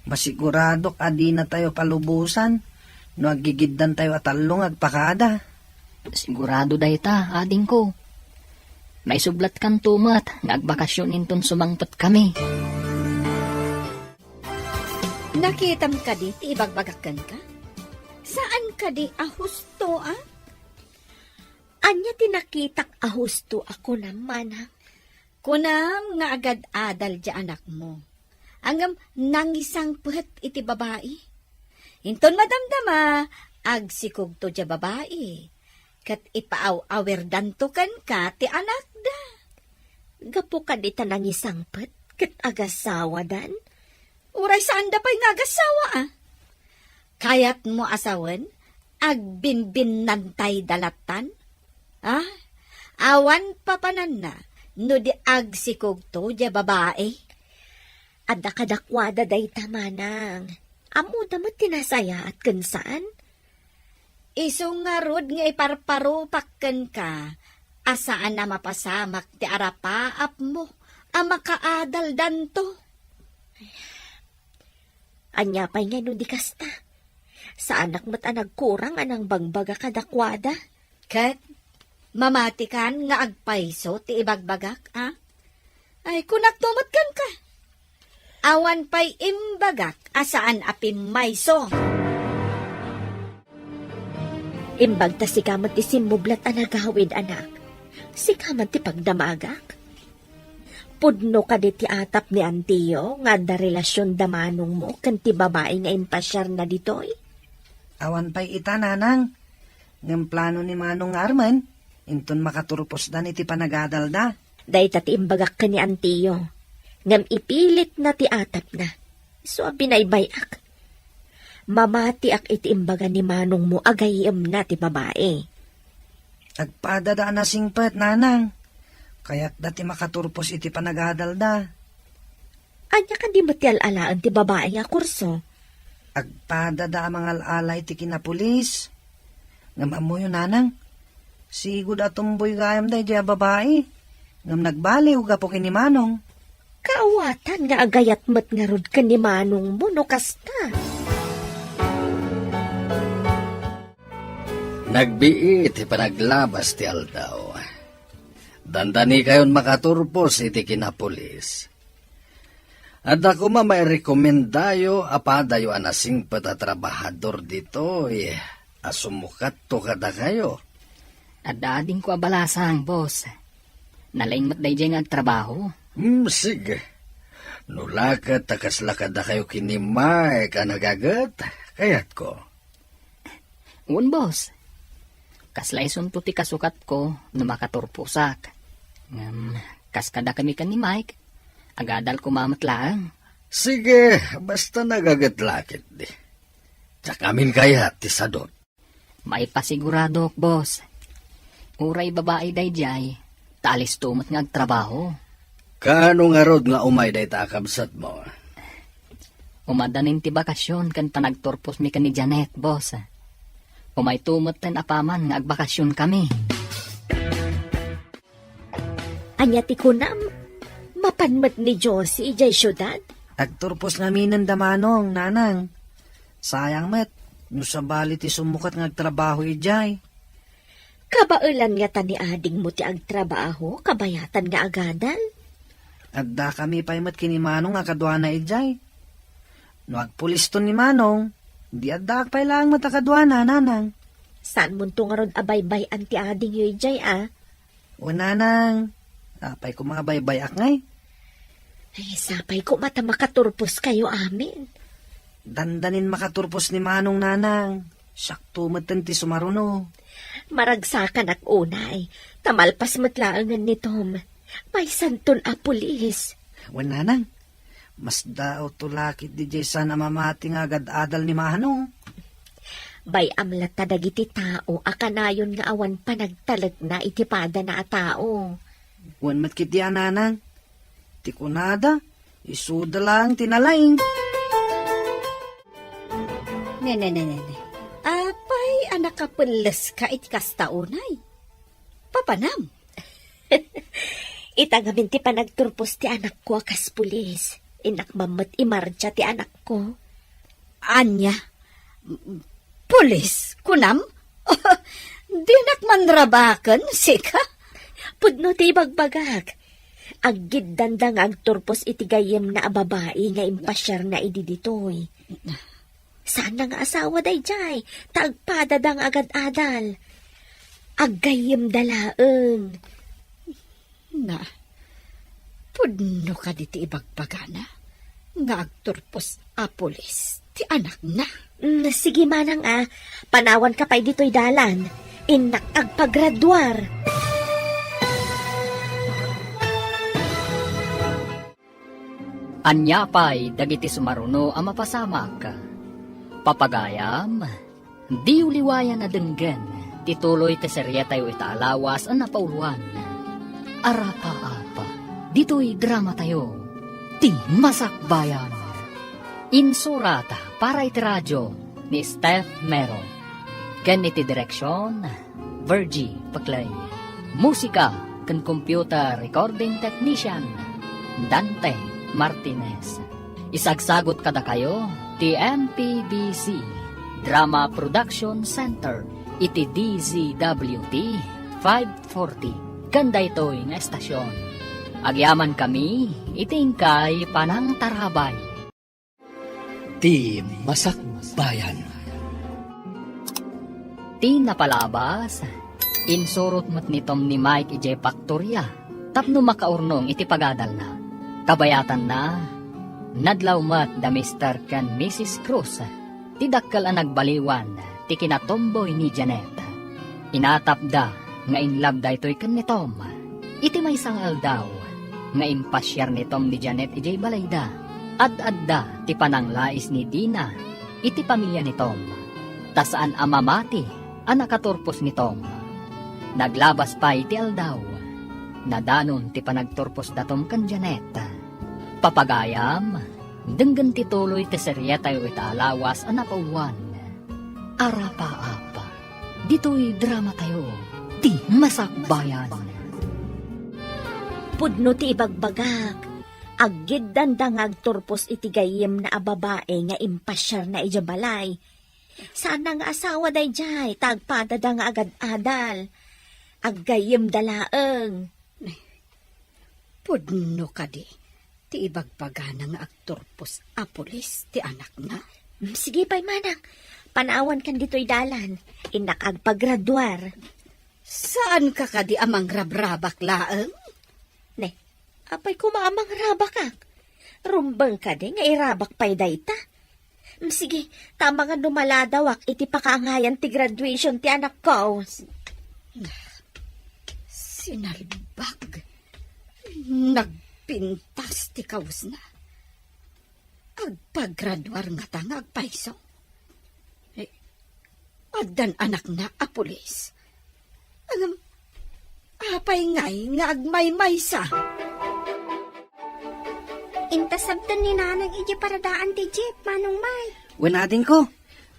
Masiguradok a dinatayo palubosan no aggigiddantayo a tallo nga agpakada. Sigurado dayta, adingko. Maisublatkanto met nga agbakasyon inton sumangpetkami. Nakitam kadi ti ibagbagak kenka? Saan kadi a husto, a? Ania ti nakitak a husto a kunam, Manang? Kunam nga agad-adal diay anakmo. Ngem nangisangpet iti babai. Inton madamdama, agsikogto diay babai, ket ipaaw-awirdanto kenka ti anakda. Gapu kadi ta nangisangpet ket agasawadan? Uray saanda pay nga agasawa, a? Kayatmo a sawen, agbinbinnantayda lattan? A? Awan papananna no di agsikogto diay babai. Adda kadakuada dayta, Manang. Ammoda met ti nasayaat ken saan. Isu ngarud nga iparparupak kenka a saan a mapasamak ti arapaapmo a makaadaldanto. Ania pay ngay no di kasta? Saanak met a nagkurang a nangbagbaga kadakuada. Ket mamatikan nga agpayso ti ibagbagak, a? Ay, kunakto met kenka. Awan pay imbagak a saan a pimmayso. Imbag ta sika met ti simmublat a nagawid, anak. Sika met ti pagdamagak. Pudno kadi ti atap ni Antiyo nga adda relasion da manongmo ken ti babai nga impasiarna ditoy? Awan pay ita, Nanang. Ngem plano ni Manong nga armen, inton makaturposdan iti panagadalda. Dayta ti imbagak ken ni Antiyo, ngem ipilitna ti atapna. Isu a binaybay-ak. Mamatiak iti imbaga ni manongmo a gayyemna ti babai. Agpadada a nasingpet, Nanang. Kayatda ti makaturpos iti panagadalda. Ania kadi met ti al-alaen ti babai nga kurso? Agpadada a mangal-ala iti kinapulis. Ngem ammoyo, Nanang, sigud a tumboy gayam daydiay a babai. Ngem nagbaliw gapu ken ni Manong. Kaawatan nga agayat met ngarud ken ni manongmo no kasta. Nagbiit ti panaglabas ti aldaw. Dandanikayon makaturpos iti kinapulis. Adda koma mairekomendayo a padayo a nasingpet a trabahador ditoy a sumukatto kadakayo. Adda adingko a balasang, boss. Nalaing met daydiay nga agtrabaho. Hmm, sige. No la ket ta kasla kadakayo ken ni Mike a nagaget, kayatko. Wen, boss. Kasla isunto ti kasukatko no makaturposak. Ngem, kas kadakami ken ni Mike, agadal koma met laeng. Sige, basta nagaget la ketdi. Diak amin kayat ti sadot. Maipasiguradok, boss. Uray babai daydiay, ta alisto met nga agtrabaho. Kaano ngarud nga umay dayta a kabsatmo? Umadanin ti bakasyon ken panagturposmi ken ni Janet, boss. Umayto metten apaman nga agbakasyonkami. Ania ti kunam? Mapan met ni Josie idiay siudad? Agturpos ngaminen da Manong, Nanang. Sayang met, no sabali ti sumukat nga agtrabaho idiay. Kabaelan ngata ni adingmo ti agtrabaho, kabayatan nga agadal? Addakami pay met ken ni Manong a kaduana idiay. No agpuliston ni Manong, di addaak pay laeng met a kaduana, Nanang. Saanmonto ngarud a baybay-an ti adingyo idiay, a? Wen, Nanang, apay koma a baybay-ak ngay? Ay, sapay koma ta makaturposkayo amin. Dandanin makaturpos ni Manong, Nanang. Siakto metten ti sumaruno. Maragsakanak unay, ta malpas met laengen ni Tom. Maysanton a pulis. Wen, Nanang, masdaawto la ketdi diay saan a mamati nga agad-adal ni Manong. Bay-am latta dagiti tao a kanayon nga awan panagtalekna iti padana a tao. Wen met ketdi a, Nanang. Ti kunada, isuda laeng ti nalaing. Ne, ne, ne, ne, ne. Apay a nakapelleska iti kasta unay? Papanam? Ita ngamin ti panagturpos ti anakko a kas pulis. Innak mammet imardia ti anakko. Ania? Pulis, kunam? Dinak manrabaken, sika? Pudno ti ibagbagak. Aggiddanda nga agturpos iti gayyemna a babai nga impasiarna idi ditoy. Saanna nga asawa daydiay, ta agpadada nga agad-adal. Aggayyemda laeng. Na, pudno kadi ti ibagbagana nga agturpos a pulis ti anakna? Mm, sige manang a, panawanka pay ditoy dalan. Innak agpagraduar. Ania pay dagiti sumaruno a mapasamak? Papagayam, diyo liwayan a denggen ti tuloy ti serietayo ita a lawas a napauluan. Arapaap, ditoy dramatayo, Ti Masakbayan. Insurat para iti radio ni Steph Mero, ken iti direksion, Virgie Paclay. Musika ken computer recording technician, Dante Martinez. Isagsagut kadakayo ti M P B C Drama Production Center iti D Z W T five forty ken daytoy nga estasion. Agyamankami iti inkay panangtarabay. Ti Masakbayan. Ti napalabas, insurot met ni Tom ni Mike idiay paktoria tapno makaurnong iti pagadalna. Kabayatanna, nadlaw met da Mister ken Missus Cruz, ti dakkel a nagbaliwan ti kinatomboy ni Janet. Inatapda nga inlab daytoy ken ni Tom. Iti maysa nga aldaw nga impasiar ni Tom ni Janet idiay balayda, ad-adda ti pananglais ni Dina iti pamilia ni Tom, ta saan a mamati a nakaturpos ni Tom. Naglabas pay ti aldaw. Nadanon ti panagturpos da Tom ken Janet. Papagayam, denggen ti tuloy ti serietayo ita a lawas a napauluan. Arapaap. Ditoy dramatayo, Ti Masakbayan. Pudno ti ibagbagak, aggiddanda nga agturpos iti gayyemna a babai nga impasiarna idiay balay. Saanna nga asawa daydiay, ta agpadada nga agad-adal. Aggayyemda laeng. Pudno kadi ti ibagbagana nga agturpos a pulis ti anakna? Mm, sige pay manang, panawankan ditoy dalan. Innak agpagraduar. Saanka kadi a mangrabrabak laeng? Ne, apay koma a mangrabakak? Rumbeng kadi nga irabak pay dayta? Mm, sige, ta amangan no maladawak iti pakaangayan ti graduation ti anakko. Sinalbag. Nagpintas ti kawesna. Agpagraduar ngata nga agpayso. Eh, addan anakna a pulis. Ngem, Apay ngay nga agmaymaysa? Intasabtan ni Nanang iti paradaan ti jeep, Manong Mike. Wen, adingko,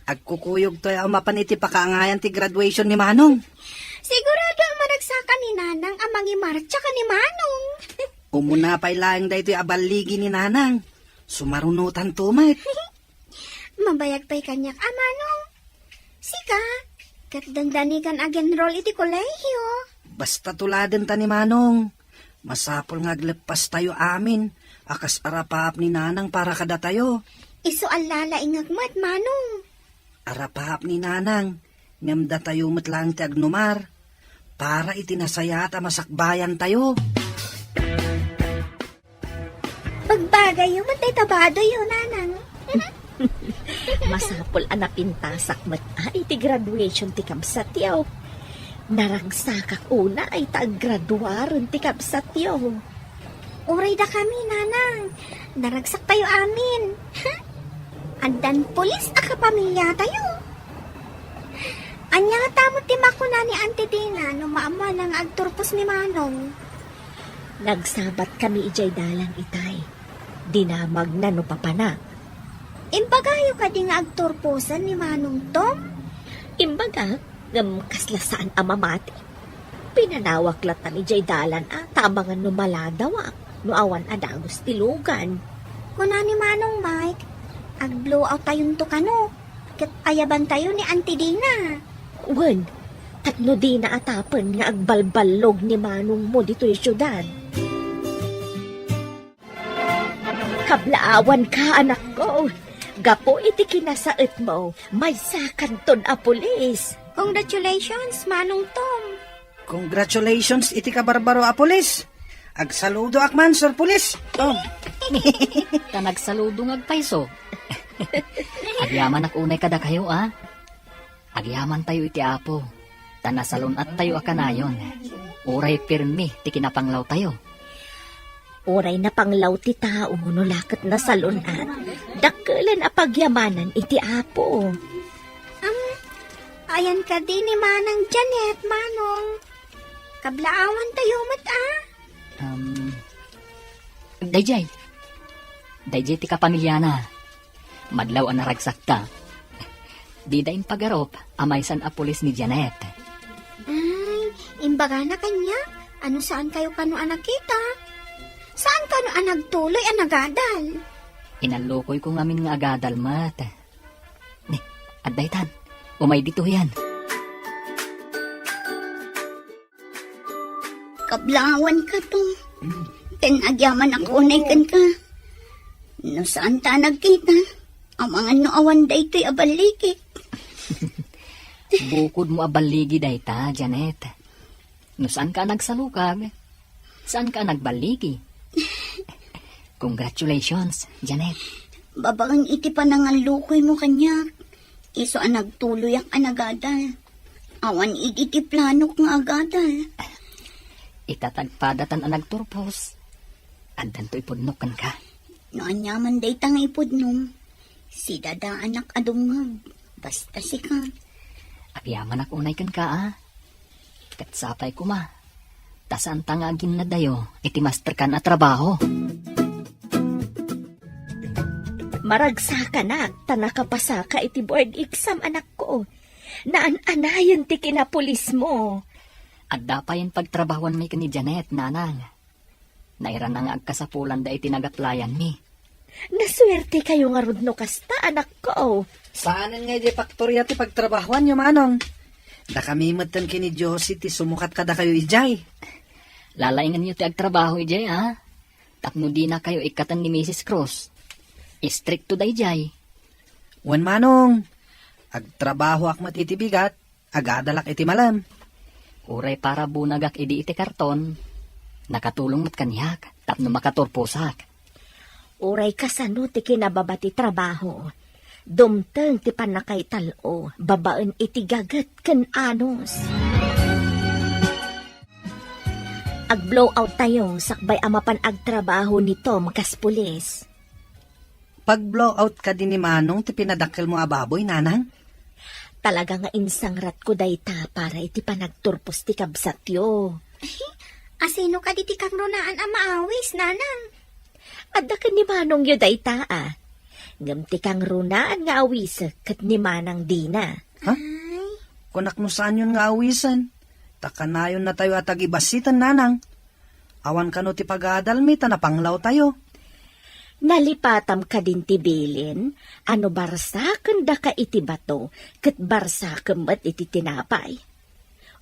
agkukuyogtoy a mapan iti pakaangayan ti graduation ni Manong. Sigurado a managsakan ni Nanang a mangimartsa ken ni Manong. Umuna pay laeng daytoy a balligi ni Nanang. Sumarunotanto met. Mabayag pay kaniak a, Manong. Sika, ket dandani kan ag-enroll iti kolehiyo. Basta tuladenta ni Manong. Masapul nga agleppastayo amin a kas arapaap ni Nanang para kadatayo. Isu a lalaingak met, Manong. Arapaap ni Nanang, ngem datayo met laeng ti agnumar para iti nasayaat a masakbayantayo. Bagbagayyo met dayta badoyyo, Nanang. Masapul a napintasak met a iti graduation ti kabsatyo. Naragsakak unay ta aggraduaren ti kabsatyo. Uray dakami, Nanang. Naragsaktayo amin. Addan pulis a kapamiliatayo. Ania ngata met ti makuna ni Auntie Dina no maammoanna nga agturpos ni Manong? Nagsabatkami idiay dalan itay. Dinamagna no papanak. Imbagayo kadi nga agturposan ni Manong Tom? Imbagak, ngem kasla saan a mamati. Pinanawak latta idiay dalan a tabangan no maladawak, no awan a dagus ti lugan. Kuna ni Manong Mike, ag-blowout tayonto kano, ket ayabantayo ni Auntie Dina. Wen, tapno dina atapen nga agbalballog ni manongmo ditoy siudad. Kablaawanka, anakko. Gapu iti kinasaetmo, maysakanton a pulis. Congratulations, Manong Tom. Congratulations iti kabarbaro a pulis. Agsaludoak man, Sir Pulis. Tom. Ta nagsaludo nga agpayso. Agyamanak unay kadakayo, a. Agyamantayo iti Apo, ta nasalun-attayo a kanayon. Uray pirmi ti kinapanglawtayo. Uray napanglaw ti tao no la ket nasalun-at, dakkelen a pagyamanan iti Apo. Am, ayan kadi ni Manang Janet, Manong? Kablaawantayo met, a? Um, dayjay. Dayjay ti kapamiliana. Madlaw a naragsakta. Dida impagarup a maysan a pulis ni Janet. Ay, imbagana kaniak, a no saan kayo kano a nakita? Saan kano a nagtuloy a nagadal? Inallukoyko ngamin nga agadal met. Ni, adda itan. Umay ditoyen. Kablaawanka, Tom. Ken agyamanak unay kenka. No saan ta nagkita, amangan no awan daytoy a balligi. Bukodmo a balligi dayta, Janet. No saanka a nagsalukag, saanka a nagballigi. Congratulations, Janet. Babaen iti panangallukoymo kaniak, isu a nagtuloyak a nagadal. Awan idi ti planok nga agadal. Ita ta agpadatan a nagturpos, addanto ipudnok kenka. No aniaman dayta nga ipudnom, sidadaanak a dumngeg. Basta sika. Agyamanak unay kenka, a. Ket sapay koma, ta saanta nga aginnadayo iti masterkan a trabaho. Maragsakanak ta nakapasaka iti board exam, anakko. Naan-anayen ti kinapulismo. Adda payen pagtrabahuanmi ken ni Janet, nanang. Nairana nga agkasapulan daydi nagaplayanmi. Nasuertekayo ngarud no kasta, anakko. Saanen nga idiay faktoria ti pagtrabahuanyo, manong. Dakami metten ken ni Josie ti sumukat kadakayo idiay. Lalaingenyo ti agtrabaho idiay, a? Tapno dinakayo ikkaten ni Misis Cruz. Istrikto daydiay. Wen, manong. Agtrabahoak met iti bigat. Agadalak iti malem. Uray para bunagak idi iti karton, nakatulong met kaniak tapno makaturposak. Uray kasano ti kinababa ti trabaho, dumteng ti pannakaital-o babaen iti gaget ken anus. Ag-blowout tayo sakbay a mapan agtrabaho ni Tom kas pulis. Pag-blowout kadi ni Manong ti pinadakkelmo a baboy, nanang? Talaga nga insangratko dayta para iti panagturpos ti kabsatyo. Asino kadi ti kangrunaan a maawis, nanang? Adda ken ni manongyo dayta, a. Ngem ti kangrunaan nga awisek ket ni manang dina. Ha? Ay. Kunak no saanyon nga awisen. Ta kanayonnatayo a tagibassiten, nanang. Awan kano ti pagadalmi ta napanglawtayo. Nalipatam kadin ti bilin, a no barsakendaka iti bato, ket barsakem met iti tinapay.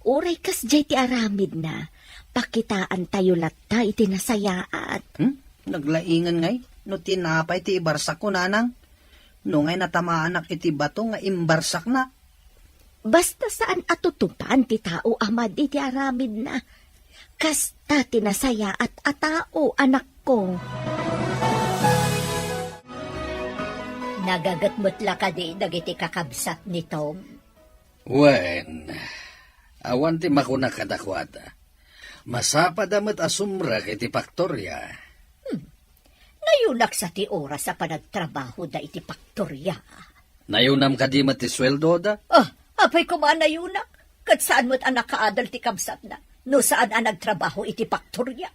Uray kasdiay ti aramidna, pakitaantayo latta iti nasayaat. Hmm? Naglaingan ngay no tinapay ti ibarsakko, nanang. No ngay natamaanak iti bato nga imbarsakna. Basta saan a tutupan ti tao a madi ti aramidna. Kasta ti nasayaat a tao, anakko. Nagaget met la kadi dagiti kakabsat ni Tom? Wen, awan ti makuna kadakuada. Masapada met a sumrek iti paktoria. Hmm. Nayunak sa ti oras a panagtrabahoda iti paktoria. Nayunam kadi met ti sueldoda? Ah, apay koma a nayunak? Ket saan met a nakaadal ti kabsatna no saan a nagtrabaho iti paktoria.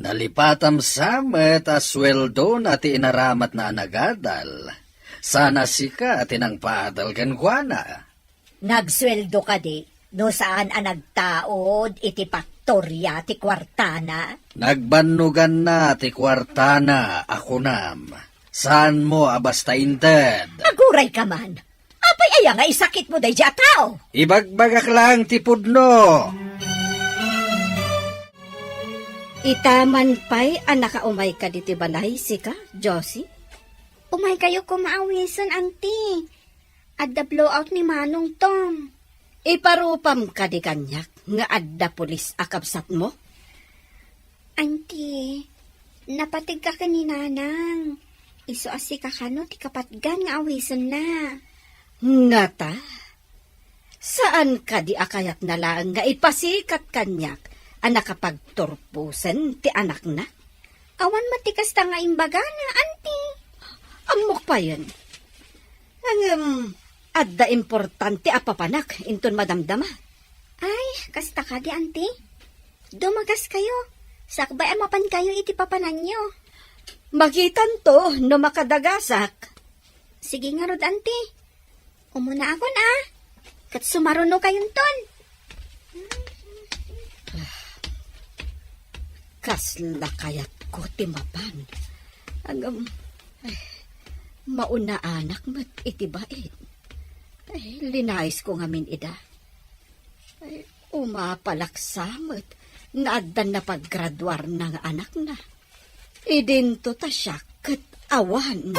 Nalipatam sa met a sueldona ti inaramatna a nagadal. Sana sika ti nangpaadal kenkuana. Nagsueldo kadi no saan a nagtaud iti paktoria ti kuartana? Nagbannoganna ti kuartana a kunam. Saanmo a basta inted? Aguray ka man. Apay aya nga isakitmo daydi a tao? Ibagbagak laeng ti pudno. Ita man pay a nakaumay ka diti balay, sika, Josie? Umaykayo koma awisen, Auntie. Adda blowout ni Manong Tom. Iparupam kadi kaniak nga adda pulis a kabsatmo? Auntie, napategka ken ni Nanang. Isu a sika kano ti kapatgan nga awisenna. Ngata? Saan kadi a kayatna laeng nga ipasikat kaniak a nakapagturposen ti anakna? Awan met ti kasta nga imbagana, Auntie. Ammok payen. Ngem, adda importante a papanak inton madamdama. Ay, kasta kadi, Auntie? Dumagaskayo. Sakbay a mapankayo iti papananyo. Makitanto no makadagasak. Sige ngarud, Auntie. Umunaakon, a. Ket sumarunokayonton. Kasla kayatko ti mapan. Ngem, eh, maunaanak met iti bait. Eh, linayisko ngamin ida. Ay, umapalak sa met nga addan napaggraduarna nga anakna. Idinto ta siak ket awan.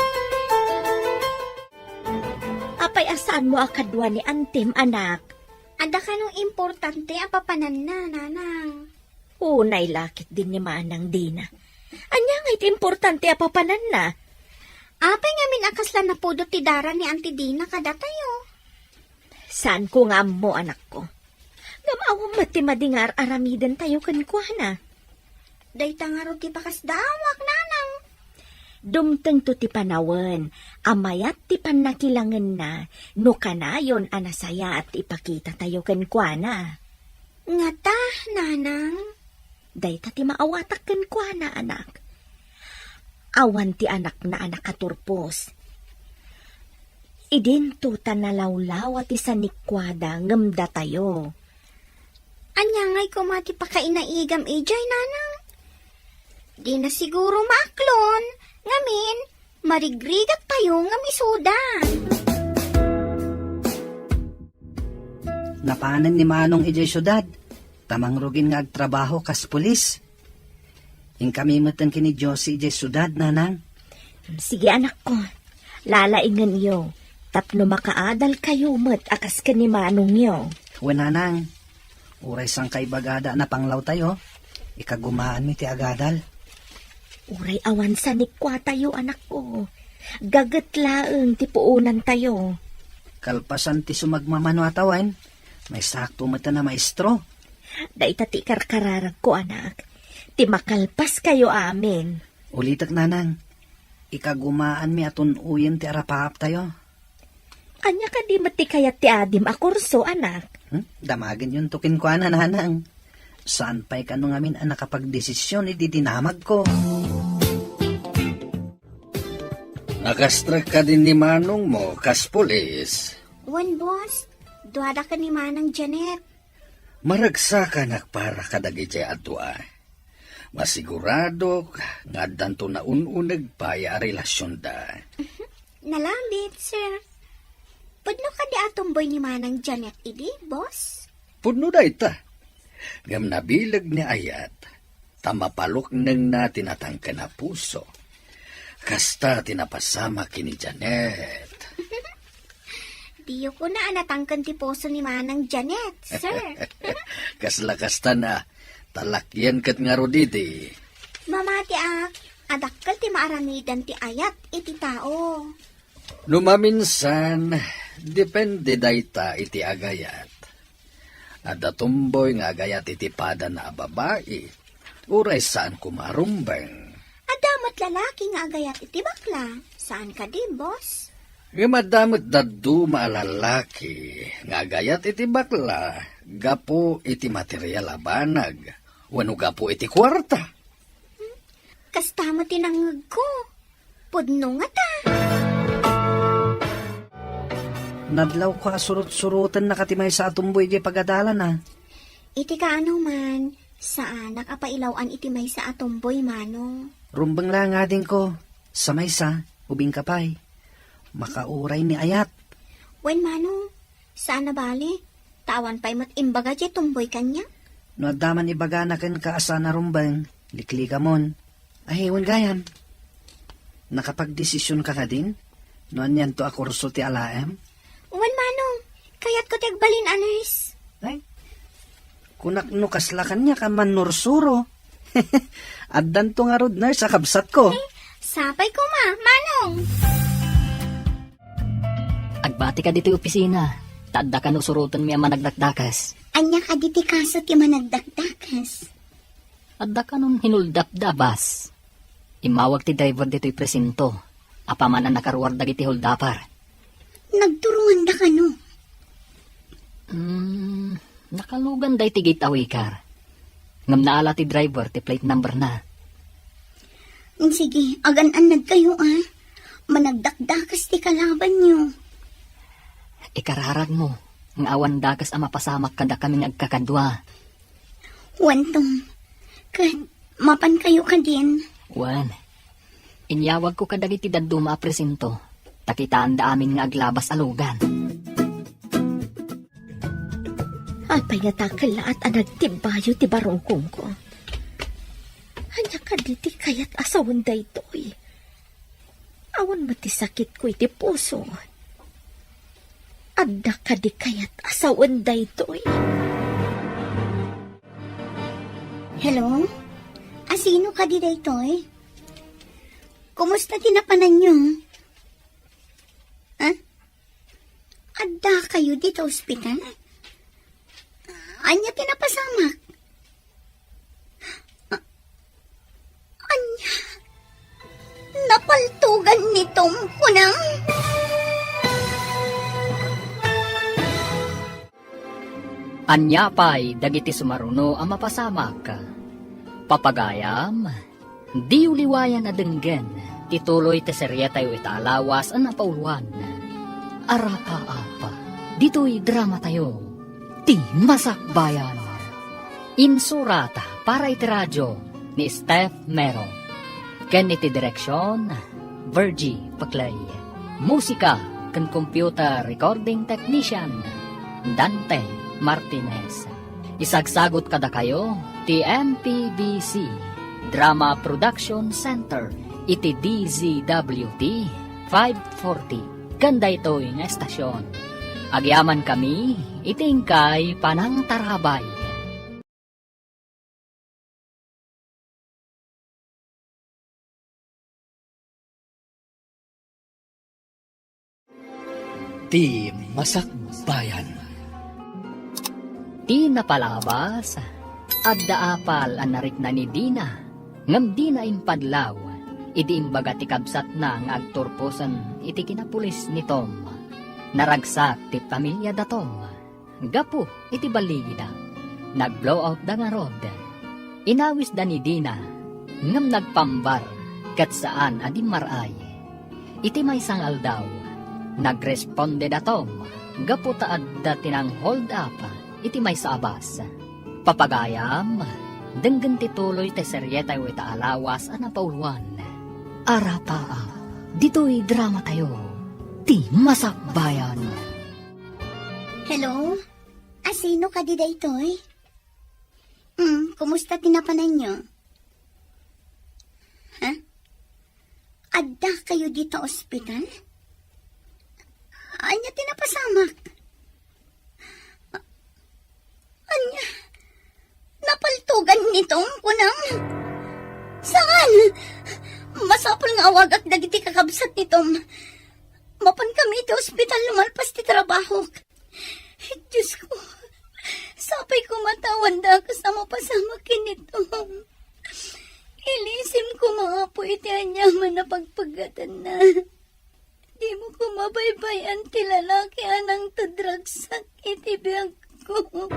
Apay a saanmo a kadua ni Antem, anak? Adda kano importante a papananna, Nanang? Unay la ketdin ni Manang Dina. Ania ngay ti importante a papananna? Apay ngamin a kasla napudot ti dara ni Auntie Dina kadatayo? Saanko nga ammo, anakko. Ngem awan met ti madi nga ar-aramidentayo kenkuana. Dayta ngarud ti pakasdaawak, Nanang. Dumtengto ti panawen a mayat ti pannakilangenna no kanayon a nasayaat ti ipakitatayo kenkuana. Ngata, Nanang? Dayta ti maawatak kenkuana, anak. Awan ti anakna a nakaturpos. Idinto ta nalawlawa ti sanikuada ngem datayo. Ania ngay koma ti pakainaigam idiay, Nanang? Dina siguro maaklon, ngamin, marigrigat tayo ngem isuda. Napanen ni Manong idiay siudad, ta mangrugin nga agtrabaho kas pulis. Inkami metten ken ni Josie idiay siudad, Nanang. Sige, anakko. Lalaingenyo, tapno makaadalkayo met a kas ken ni manongyo. Wen, Nanang. Uray sangka ibagada a napanglawtayo, ikagumaanmi ti agadal. Uray awan sanikuatayo, anakko. Gaget laeng ti puonantayo. Kalpasan ti sumagmamano a tawen, maysakto metten a maestro. Dayta ti ikarkararagko, anak. Ti makalpaskayo amin. Ulitek, Nanang. Ikagumaanmi a tun-oyen ti arapaaptayo. Ania kadi met ti kayat ti adim a kurso, anak? Hmm? Damagenyonto kenkuana, Nanang. Saan pay kano ngamin a nakapagdesisyon idi dinamagko? Nakastrek kadin ni manongmo kas pulis? Wen, boss. Duada ken ni Manang Janet. Maragsakanak para kadagiti a dua. Masiguradok nga addanto naun-uneg pay a relasionda. Nalabit, sir. Pudno kadi a tumboy ni Manang Janet idi, boss? Pudno dayta. Ngem nabileg ni Ayat ta mapaluknengna ti natangken a puso. Kasta ti napasamak ken ni Janet. Diyo kuna a natangken ti puso ni Manang Janet, sir. Kasla kasta na, talakian ket ngarud idi. Mamatiak, a dakkel ti maaramidan ti ayat iti tao. No maminsan, depende dayta iti agayat. Adda tumboy nga agayat iti padana a babai, uray saan koma a rumbeng. Adda met lalaki nga agayat iti bakla, saan kadi, boss? Ngem adda met dadduma a lalaki nga agayat iti bakla gapu iti material a banag wenno gapu iti kuarta. Kasta met ti nangngegko. Pudno ngata. Nadlawko a surot-surotennak ti maysa a tumboy idiay pagadalana. Iti kaano man, saanak a pailaw-an iti maysa a tumboy, Manong. Rumbeng la ngadinko, sa maysa, ubingka pay. Makauray ni Ayat. Wen, Manong, saan a bale, ta awan pay met imbaga diay tumboy kaniak. No adda man ibagana kenka a saan a rumbeng, likligamon. Ay, wen gayam, nakapagdesisionka kadin no anianto a kurso ti alaem? Wen, Manong, kayatko ti agbalin a nurse. Ay, kunak no kasla kaniak a mannursuro. Addanto ngarud nurse a kabsatko. Eh, sapay koma, Manong. Agbati ka ditoy opisina, ta adda kano surotenmi a managdakdakes. Ania kadi ti kaso ti managdakdakes? Adda kanon hinuldapda a bus. Immawag ti driver ditoy presinto. Apaman a nakaruar dagiti huldapper. Nagturonganda kano? Hmm, nakalugan dayta gate a wicker. Ngem naala ti driver ti plate number na. Sige, agan-annad kayo, a. Managdakdakes ti kalabanyo. Ikararagmo nga awan dakes a mapasamak kadakami nga agkakadua. Wen, Tom, ket mapan kayo kadin? Wen, inyawagko kadagiti dadduma a presinto, ta kitaanda amin nga aglabas a lugan. Apay nga dakkellaat a nagtibbayo ti barukongko? Ania kadi ti kayat a sawen daytoy? Awan met ti sakitko iti puso. Adda kadi kayat a sawen daytoy? Hello? Asino kadi daytoy? Kumusta ti napananyo? Ha? Adda kayo dita ospital? Ania ti napasamak? A-, ania? Napaltugan ni Tom kunam? Ania pay dagiti sumaruno a mapasamak? Papagayam, diyo liwayan a denggen ti tuloy ti serietayo ita a lawas a napauluan. Arapaap, ditoy dramatayo, Ti Masakbayan. Insurat para iti radio ni Steph Mero. Ken iti direksion, Virgie Paclay. Musika ken computer recording technician, Dante Martinez. Isagsagut kadakayo ti M P B C Drama Production Center iti D Z W T five forty ken daytoy nga estasion. Agyamankami iti inkay panangtarabay. Ti Masakbayan. Ti napalabas, adda apal a narikna ni Dina, ngem dina impadlaw idi imbaga ti kabsatna nga agturposen iti kinapulis ni Tom. Naragsak ti pamiliada Tom gapu iti balligida. Nag-blow out da ngarud. Inawisda ni Dina, ngem nagpambar ket saan a dimmar-ay. Iti maysa nga aldaw, nagresponde da Tom gapu ta adda ti nang-hold up iti maysa a bus. Papagayam, denggen ti tuloy ti serietayo ita a lawas a napauluan. Arapaap, ditoy dramatayo, ti Masakbayan. Hello? Asino kadi daytoy? Hmm, kumusta ti napananyo? Ha? Adda kayo dita ospital? Anya ti napasamak? A-, anya? Napaltugan ni Tom, kunam? Saan? Masapul nga awagak dagiti kakabsat ni Tom. Mapan kami iti ospital no malpas ti trabahok. Diyos ko, sapay koma ta awan dakes a mapasamak ken ni Tom. Ilisim koma, Apo, iti aniaman a pagpaggatanna. Dimo koma baybay-an ti lalaki a nangtudragsak iti biagko.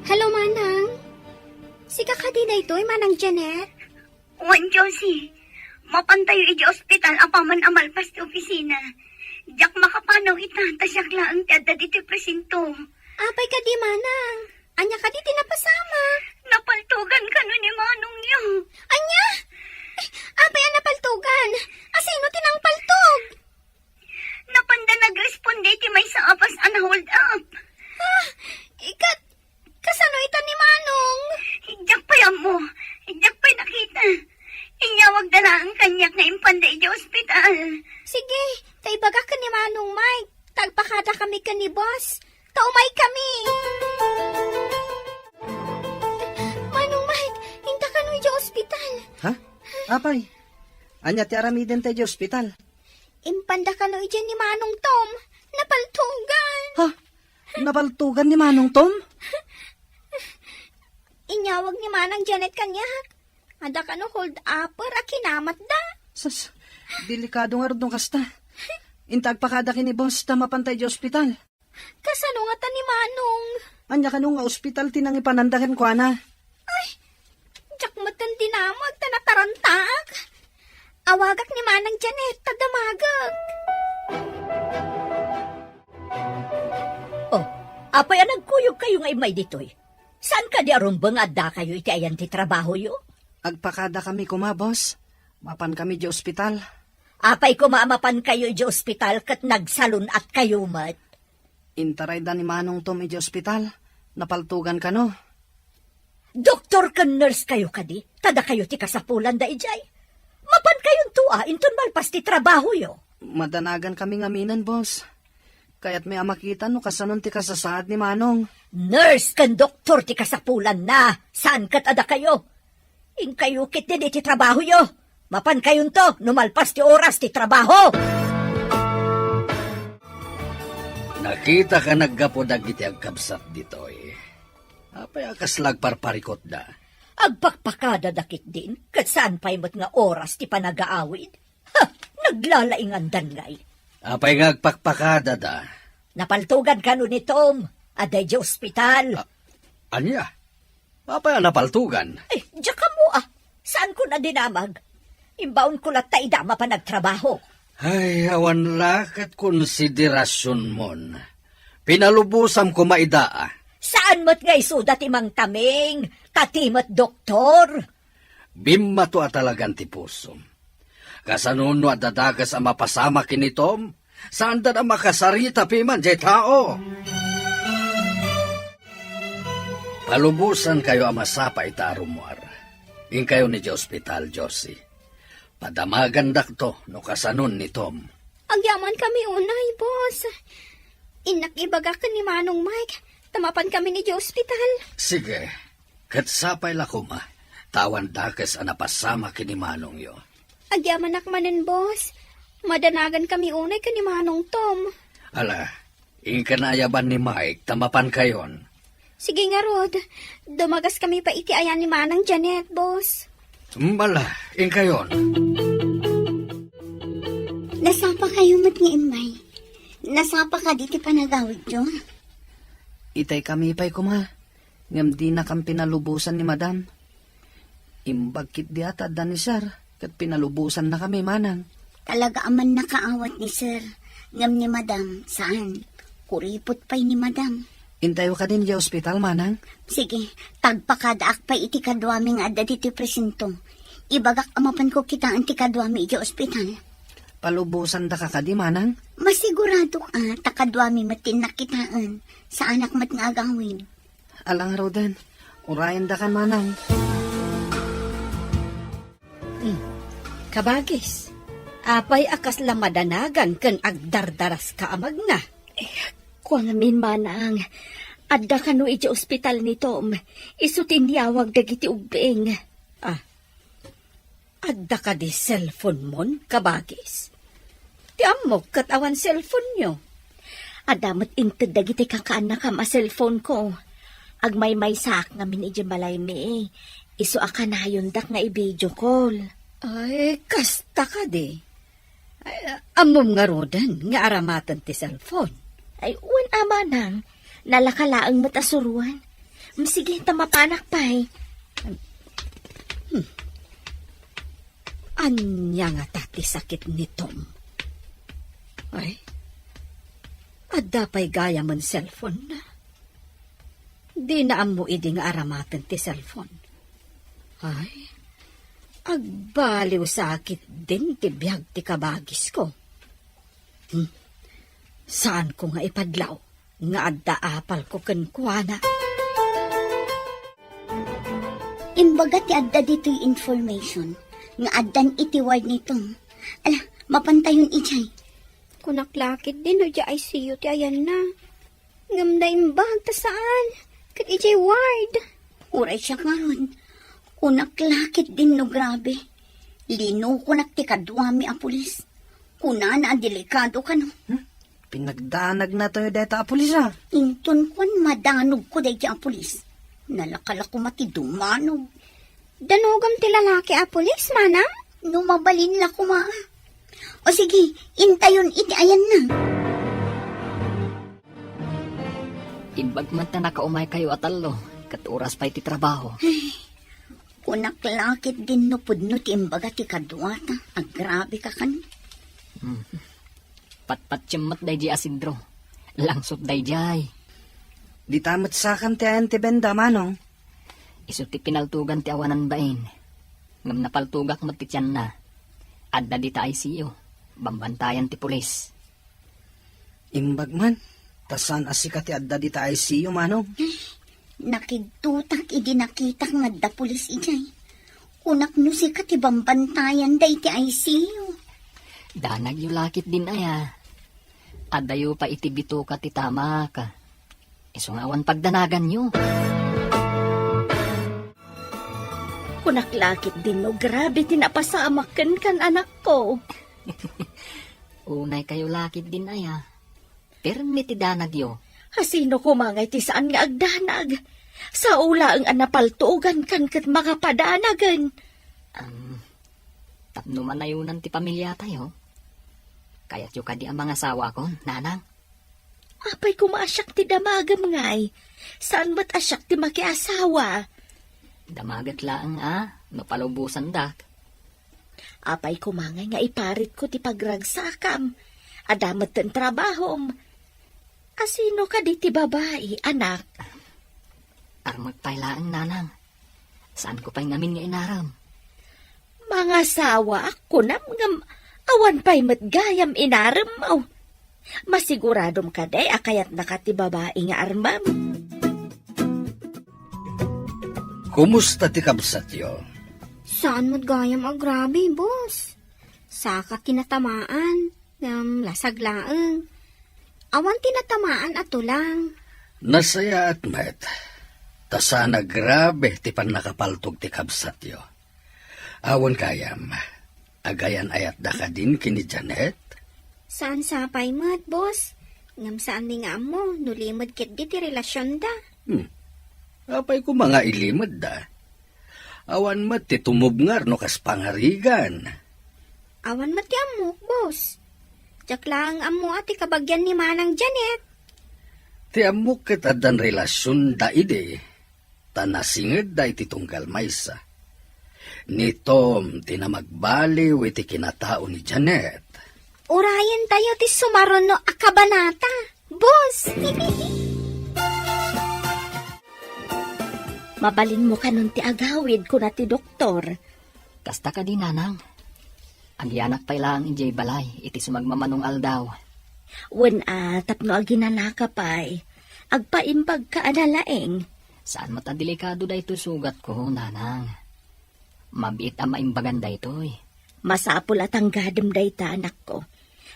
Hello, Manang. Sika kadi daytoy, Manang Janet? Wen, Josie. Mapantayo idiay ospital apaman a malpas ti opisina. Diak makapanaw ita, ta siak laeng ti adda ditoy presinto. Apay kadi, Manang? Ania kadi ti napasamak? Napaltugan kano ni Manongyo. Ania? Eh, apay a napaltugan? Asino ti nangpaltog? Napanda nagresponde iti maysa a bus a na-hold up. Ah, ikat, kasano ita ni Manong? Diak pay ammo, diak pay nakita. Inyawagda laeng kaniak nga impanda idiay ospital. Sige, ta ibagak ken ni Manong Mike, ta agpakada kami ken ni boss. Ta umay kami. Manong Mike, inta kano idiay ospital? Ha? Apay, ania ti aramidenta idiay ospital? Impanda kano idiay ni Manong Tom. Napaltugan. Ha? Napaltugan ni Manong Tom? Inyawag ni Manang Janet kaniak. Adda kano hold-upper a kinamatda. Sus, delikado ngarud no kasta. Inta agpakada ken ni boss ta mapanta idiay ospital. Kasano ngata ni Manong? Ania kano nga ospital ti nangipananda kenkuana? Ay, diak met ken dinamag ta natarantak. Awagak ni Manang Janet ta damagek. Oh, apay a nagkuyogkayo nga immay ditoy? Saan kadi a rumbeng nga addakayo iti ayan ti trabahoyo? Agpakadakami koma, boss. Mapankami idiay ospital. Apay koma a mapankayo idiay ospital ket nagsalun-atkayo met? Intarayda ni Manong Tom idiay ospital. Napaltugan kano. Doktor ken nurse kayo kadi? Ta dakayo ti kasapulanda idiay. Mapankayonto a inton malpas ti trabahoyo. Madanagankami ngaminen, boss. Kayatmi a makita no kasano ti kasasaad ni Manong. Nurse ken doktor ti kasapulanna, saan ket a dakayo. Inkayo ketdin iti trabahoyo. Mapankayonto no malpas ti oras ti trabaho. Nakitaka naggapu dagiti agkabsat ditoy. Apay a kasla agparparikutda? Agpakpakadada ketdin, ket saan pay met nga oras ti panagaawid. Ha! Naglalaingandan ngay. Apay nga agpakpakadada? Napaltugan kano ni Tom. Adda idiay ospital. A-, ania? Apay a napaltugan? Eh, diak ammo a. Saanko a dinamag. Imbaonko latta ida mapan agtrabaho. Ay, awan la ket konsiderasionmon. Pinalubosam koma ida a. Saan met nga isuda ti mangtaming, ta ti met doktor? Bimmato a talagan ti pusom. Kasano no adda dakes a mapasamak ken ni Tom? Saanda a makasarita piman diay tao. Palubosankayo a masapa ita a rummuar. Inkayon idiay ospital, Josie. Padamagandakto no kasanon ni Tom. Agyamankami unay, boss. Innak ibagak ken ni Manong Mike, ta mapankami idiay ospital. Sige. Ket sapay la koma, ta awan dakes a napasamak ken ni Manongyo. Agyamanak manen, boss. Madanagankami unay ken ni Manong Tom. Ala, inka naayaban ni Mike ta mapankayon. Sige ngarud, dumagaskami pay iti ayan ni Manang Janet, boss. Ala, inkayon. Nasapakayo met nga immay. Nasapa kadi ti panagawidyo? Itay kami pay koma, ngem dinakam pinalubosan ni Madam. Imbag ketdi a ta adda ni Sir, ket pinalubosannakami, Manang. Talaga a man nakaawat ni Sir, ngem ni Madam, saan. Kuripot pay ni Madam. Intayo kadin idiay ospital, Manang. Sige, tagpakadaak pay iti kaduami nga adda ditoy presinto. Ibagak a mapanko kitaen ti kaduami idiay ospital. Palubosandaka kadi, Manang? Masiguradok a ta kaduami met ti innak kitaen. Saanak met nga agawid. Ala ngaruden, urayendakan, Manang. Hmm. Kabagis, apay a kasla madanagan ken agdardaraska a magna? Eh, kua ngamin, Manang, adda kano idiay ospital ni Tom. Isu ti inyawag dagiti ubbing. Ah, adda kadi cellphone-mon, kabagis? Ti ammok ket awan cellphone-yo. Adda met inted dagiti kakaannakam a cellphone-ko. Agmaymaysaak ngamin idiay balaymi. Isu a kanayondak nga i-video call. Ay, kasta kadi. Ay, ammom ngaruden nga aramaten ti cellphone? Ay, wen a, Manang. Nalaka laeng met a suroan. Mm, sige, ta mapanak pay. Hmm. Ania ngata ti sakit ni Tom? Ay, adda pay gayamen cellphone-na. Dina ammo idi nga aramaten ti cellphone. Ay, agbaliw sa ketdin ti biag ti kabagisko. Hmm. Saanko nga ipadlaw nga adda apalko kenkuana. Imbaga ti adda ditoy information nga addan iti ward ni Tom. Ala, mapantayon idiay. Kunak la ketdin no idiay I C U ti ayanna. Ngem naimbag ta saan ket idiay ward. Uray siak ngarud, kunak la ketdin no grabe. Linukonak ti kaduami a pulis. Kunana a delikado kano. Hmm? Pinagdanagna tayo dayta a pulis, a. Inton kuan, madanogko daydi a pulis. Nalaka la koma ti dumanog. Danogam ti lalaki a pulis, Manang? No mabalin la koma. O sige, intayon iti ayanna. Imbag met ta nakaumaykayo a tallo, ket oras pay ti trabaho. Ay, kunak la ketdin no pudno ti imbaga ti kaduata. Agrabeka kano. Hmm. Patpatiem met daydi a sidro. Langsot daydiay. Dita met sakam ti ayan ti benda, Manong. Isu ti pinaltugan ti awanan bain. Ngem napaltugak met ti tianna. Adda dita I C U. Bambantayan ti pulis. Imbag man, ta saan a sika ti adda dita I C U, Manong. Nakigtotak idi nakitak nga adda pulis idiay. Kunak no sika ti bambantayan daydi I C U. Danagyo la ketdin aya. Addayo pay iti bitoka ti tamak. Isu nga awan pagdanaganyo. Kunak la ketdin no grabe ti napasamak kenkan, anakko. Unaykayo la ketdin aya. Pirmi ti danagyo. Asino koma ngay ti saan nga agdanag? Sao laeng a napaltugankan ket makapadanagen. Am, tapno manayonan ti pamiliatayo. Kayatyo kadi a mangasawakon, Nanang? Apay koma a siak ti damagem ngay? Saan met a siak ti makiasawa? Damagek laeng a, no palubosandak. Apay koma ngay nga iparitko ti pagragsakam? Adda metten trabahom. Asino kadi ti babai, anak? Armek pay laeng, Nanang. Saanko pay ngamin nga inarem. Mangasawaak, kunam, ngem awan pay met gayam inarem. Masiguradom kadi a kayatnaka ti babai nga armem? Kumusta ti kabsatyo? Saan met gayam agrabe, boss. Saka ti natamaan, ngem lasag laeng. Awan ti natamaan a tulang. Nasayaat met, ta saan a grabe ti pannakapaltog ti kabsatyo. Awan gayam, agayan-ayatda kadin ken ni Janet? Saan sapay met, boss. Ngem saanmi nga ammo no limed ketdi ti relasionda. Hmm. Apay koma nga ilimedda? Awan met ti tumubngar no kas pangarigan. Awan met ti ammok, boss. Diak laeng ammo a ti kabagian ni Manang Janet. Ti ammok ket addan relasionda idi, ta nasingedda iti tunggal maysa. Ni Tom ti namagbaliw iti kinatao ni Janet. Urayentayo ti sumaruno a kabanata, boss. Mabalinmo kanon ti agawid, kuna ti doktor. Kasta kadi, nanang? Agyanak pay laeng idiay balay iti sumagmamanong aldaw. Wen a, tapno aginanaka pay, agpaimbagka a nalaing. Saan met a delikado daytoy sugatko, nanang. Mabiit a maimbagan daytoy. Masapul a tanggadem dayta, anakko.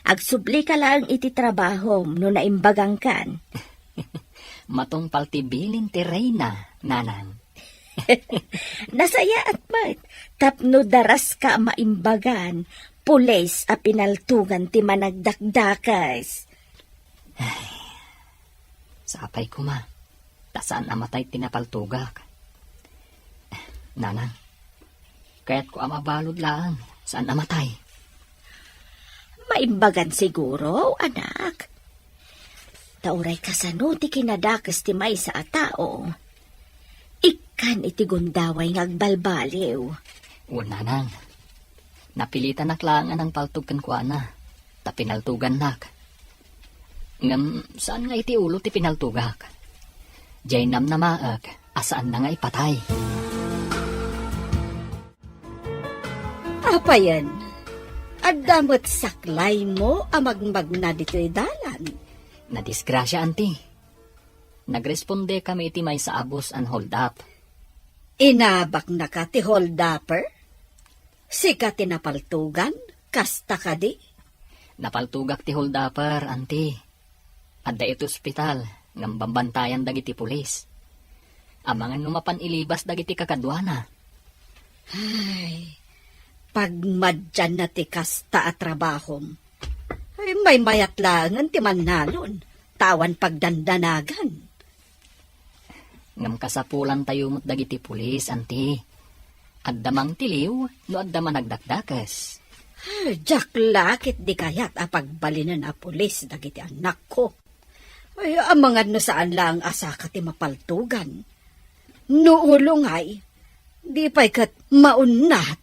Agsublika laeng iti trabahom no naimbagangkan. Matungpal ti bilin ti reyna, nanang. Nasayaat met, tapno daraska a maimbagan, pulis a pinaltugan ti managdakdakes. Ay, sapay koma, ta saan a matay ti napaltugak. Nanang, kayatko a mabalud laeng, saan a matay. Maimbagan siguro, anak. Ta uray kasano ti kinadakes ti maysa a tao, ikkan iti gundaway nga agbalbaliw. Wen, nanang, napilitanak laeng a nangpaltog kenkuana, ta pinaltugannak. Ngem saan nga iti ulo ti pinaltugak. Diay namnamaek a saanna nga ipatay. Apayen, adda met saklaymo a magmagna ditoy dalan. Nadisgrasia, anti. Nagrespondekami iti maysa a bus a hold up. Inabaknaka ti hold upper? Sika ti napaltugan? Kasta kadi? Napaltugak ti hold upper, anti. Adda iti ospital ngem bambantayan dagiti pulis. Amangan no mapan ilibas dagiti kakaduana. Ay, pagmadianna ti kasta a trabahom. Ay, maymayat laengen ti mannalon, ta awan pagdandanagan. Ngem kasapulantayo met dagiti pulis, anti. Adda mangtiliw no adda managdakdakes. Ay, diak la ket di kayat a pagbalinen a pulis dagiti annakko. Ay, amangan no saan laeng a saka ti mapaltugan. No ulo ngay, di pay ket maunnat.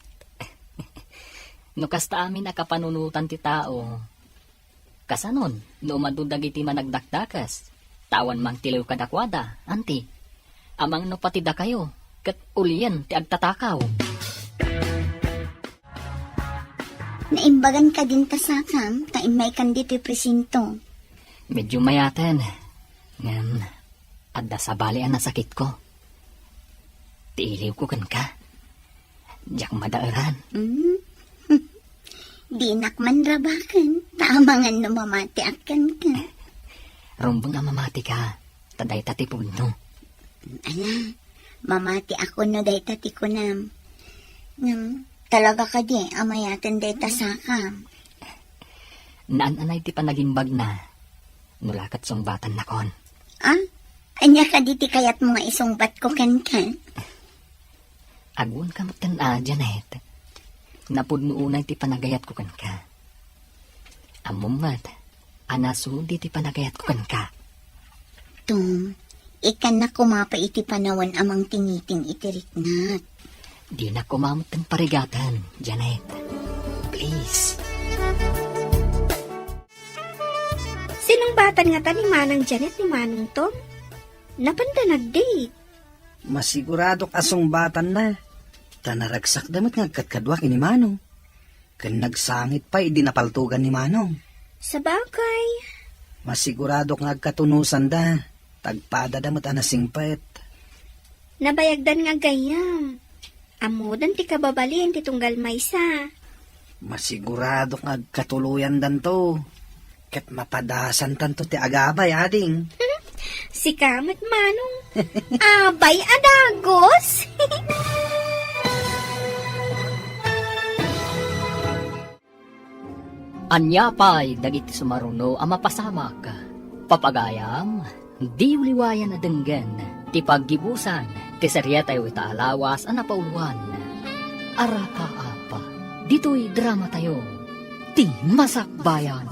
No kasta amin a kapanunotan ti tao, kasanon no umadu dagiti managdakdakes, ta awan mangtiliw kadakuada, anti? Amangan no pati dakayo, ket ulien ti agtatakaw. Naimbagan kadin ta sakam, ta immaykan ditoy presinto. Medyo mayaten. Ngem, adda sabali a nasakitko. Ti iliwko kenka. Diak madaeran. Mm. Dinak man rabaken, ta amangan no mamatiak kenka. Rumbeng a mamatika, ta dayta ti pudno. Ala, mamatiak no dayta ti kunam. Ngem, talaga kadi a mayaten dayta sakam? Naan-anay ti panagimbagna, no la ket sungbatannakon. Ah? Ania kadi ti kayatmo nga isungbatko kenka? Agwanka met ken a, Janet. Napudno unay ti panagayatko kenka. Ammom met a nasudi ti panagayatko kenka. Tom, ikkannak koma pay iti panawen a mangtingiting iti riknak. Dinak koma met ken parigaten, Janet. Please. Sinungbatan ngata ni Manang Janet ni Manong Tom? Napanda nag-date? Masiguradok a sungbatanna. Ta naragsakda met nga agkadkaduak ni Manong. Ken nagsangit pay idi napaltugan ni Manong. Sabagay. Masiguradok nga agkatunusanda. Tagpadada met a nasingpet. Nabayagdan nga gayyem. Ammodan ti kababalin ti tunggal maysa. Masiguradok nga agkatuloyandanto. Ket mapadasantanto ti agabay, ading. Sika met, Manong. Abay a dagus! Ania pay dagiti sumaruno a mapasamak? Papagayam, diyo liwayan a denggen ti paggibusan ti seriatayo ita a lawas a napauluan. Arakaap, ditoy dramatayo, Ti Masakbayan.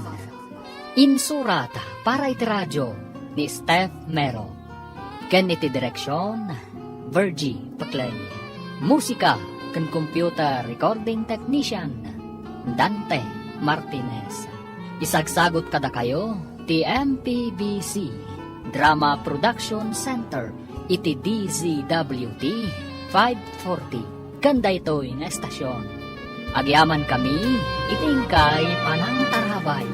Insurat para iti radio, ni Steph Mero. Ken iti direksion, Virgie Peclay. Musika ken computer recording technician, Dante Martinez. Isagsagut kadakayo ti M P B C Drama Production Center iti D Z W T five forty ken daytoy nga estasion. Agyamankami iti inkay panangtarabay.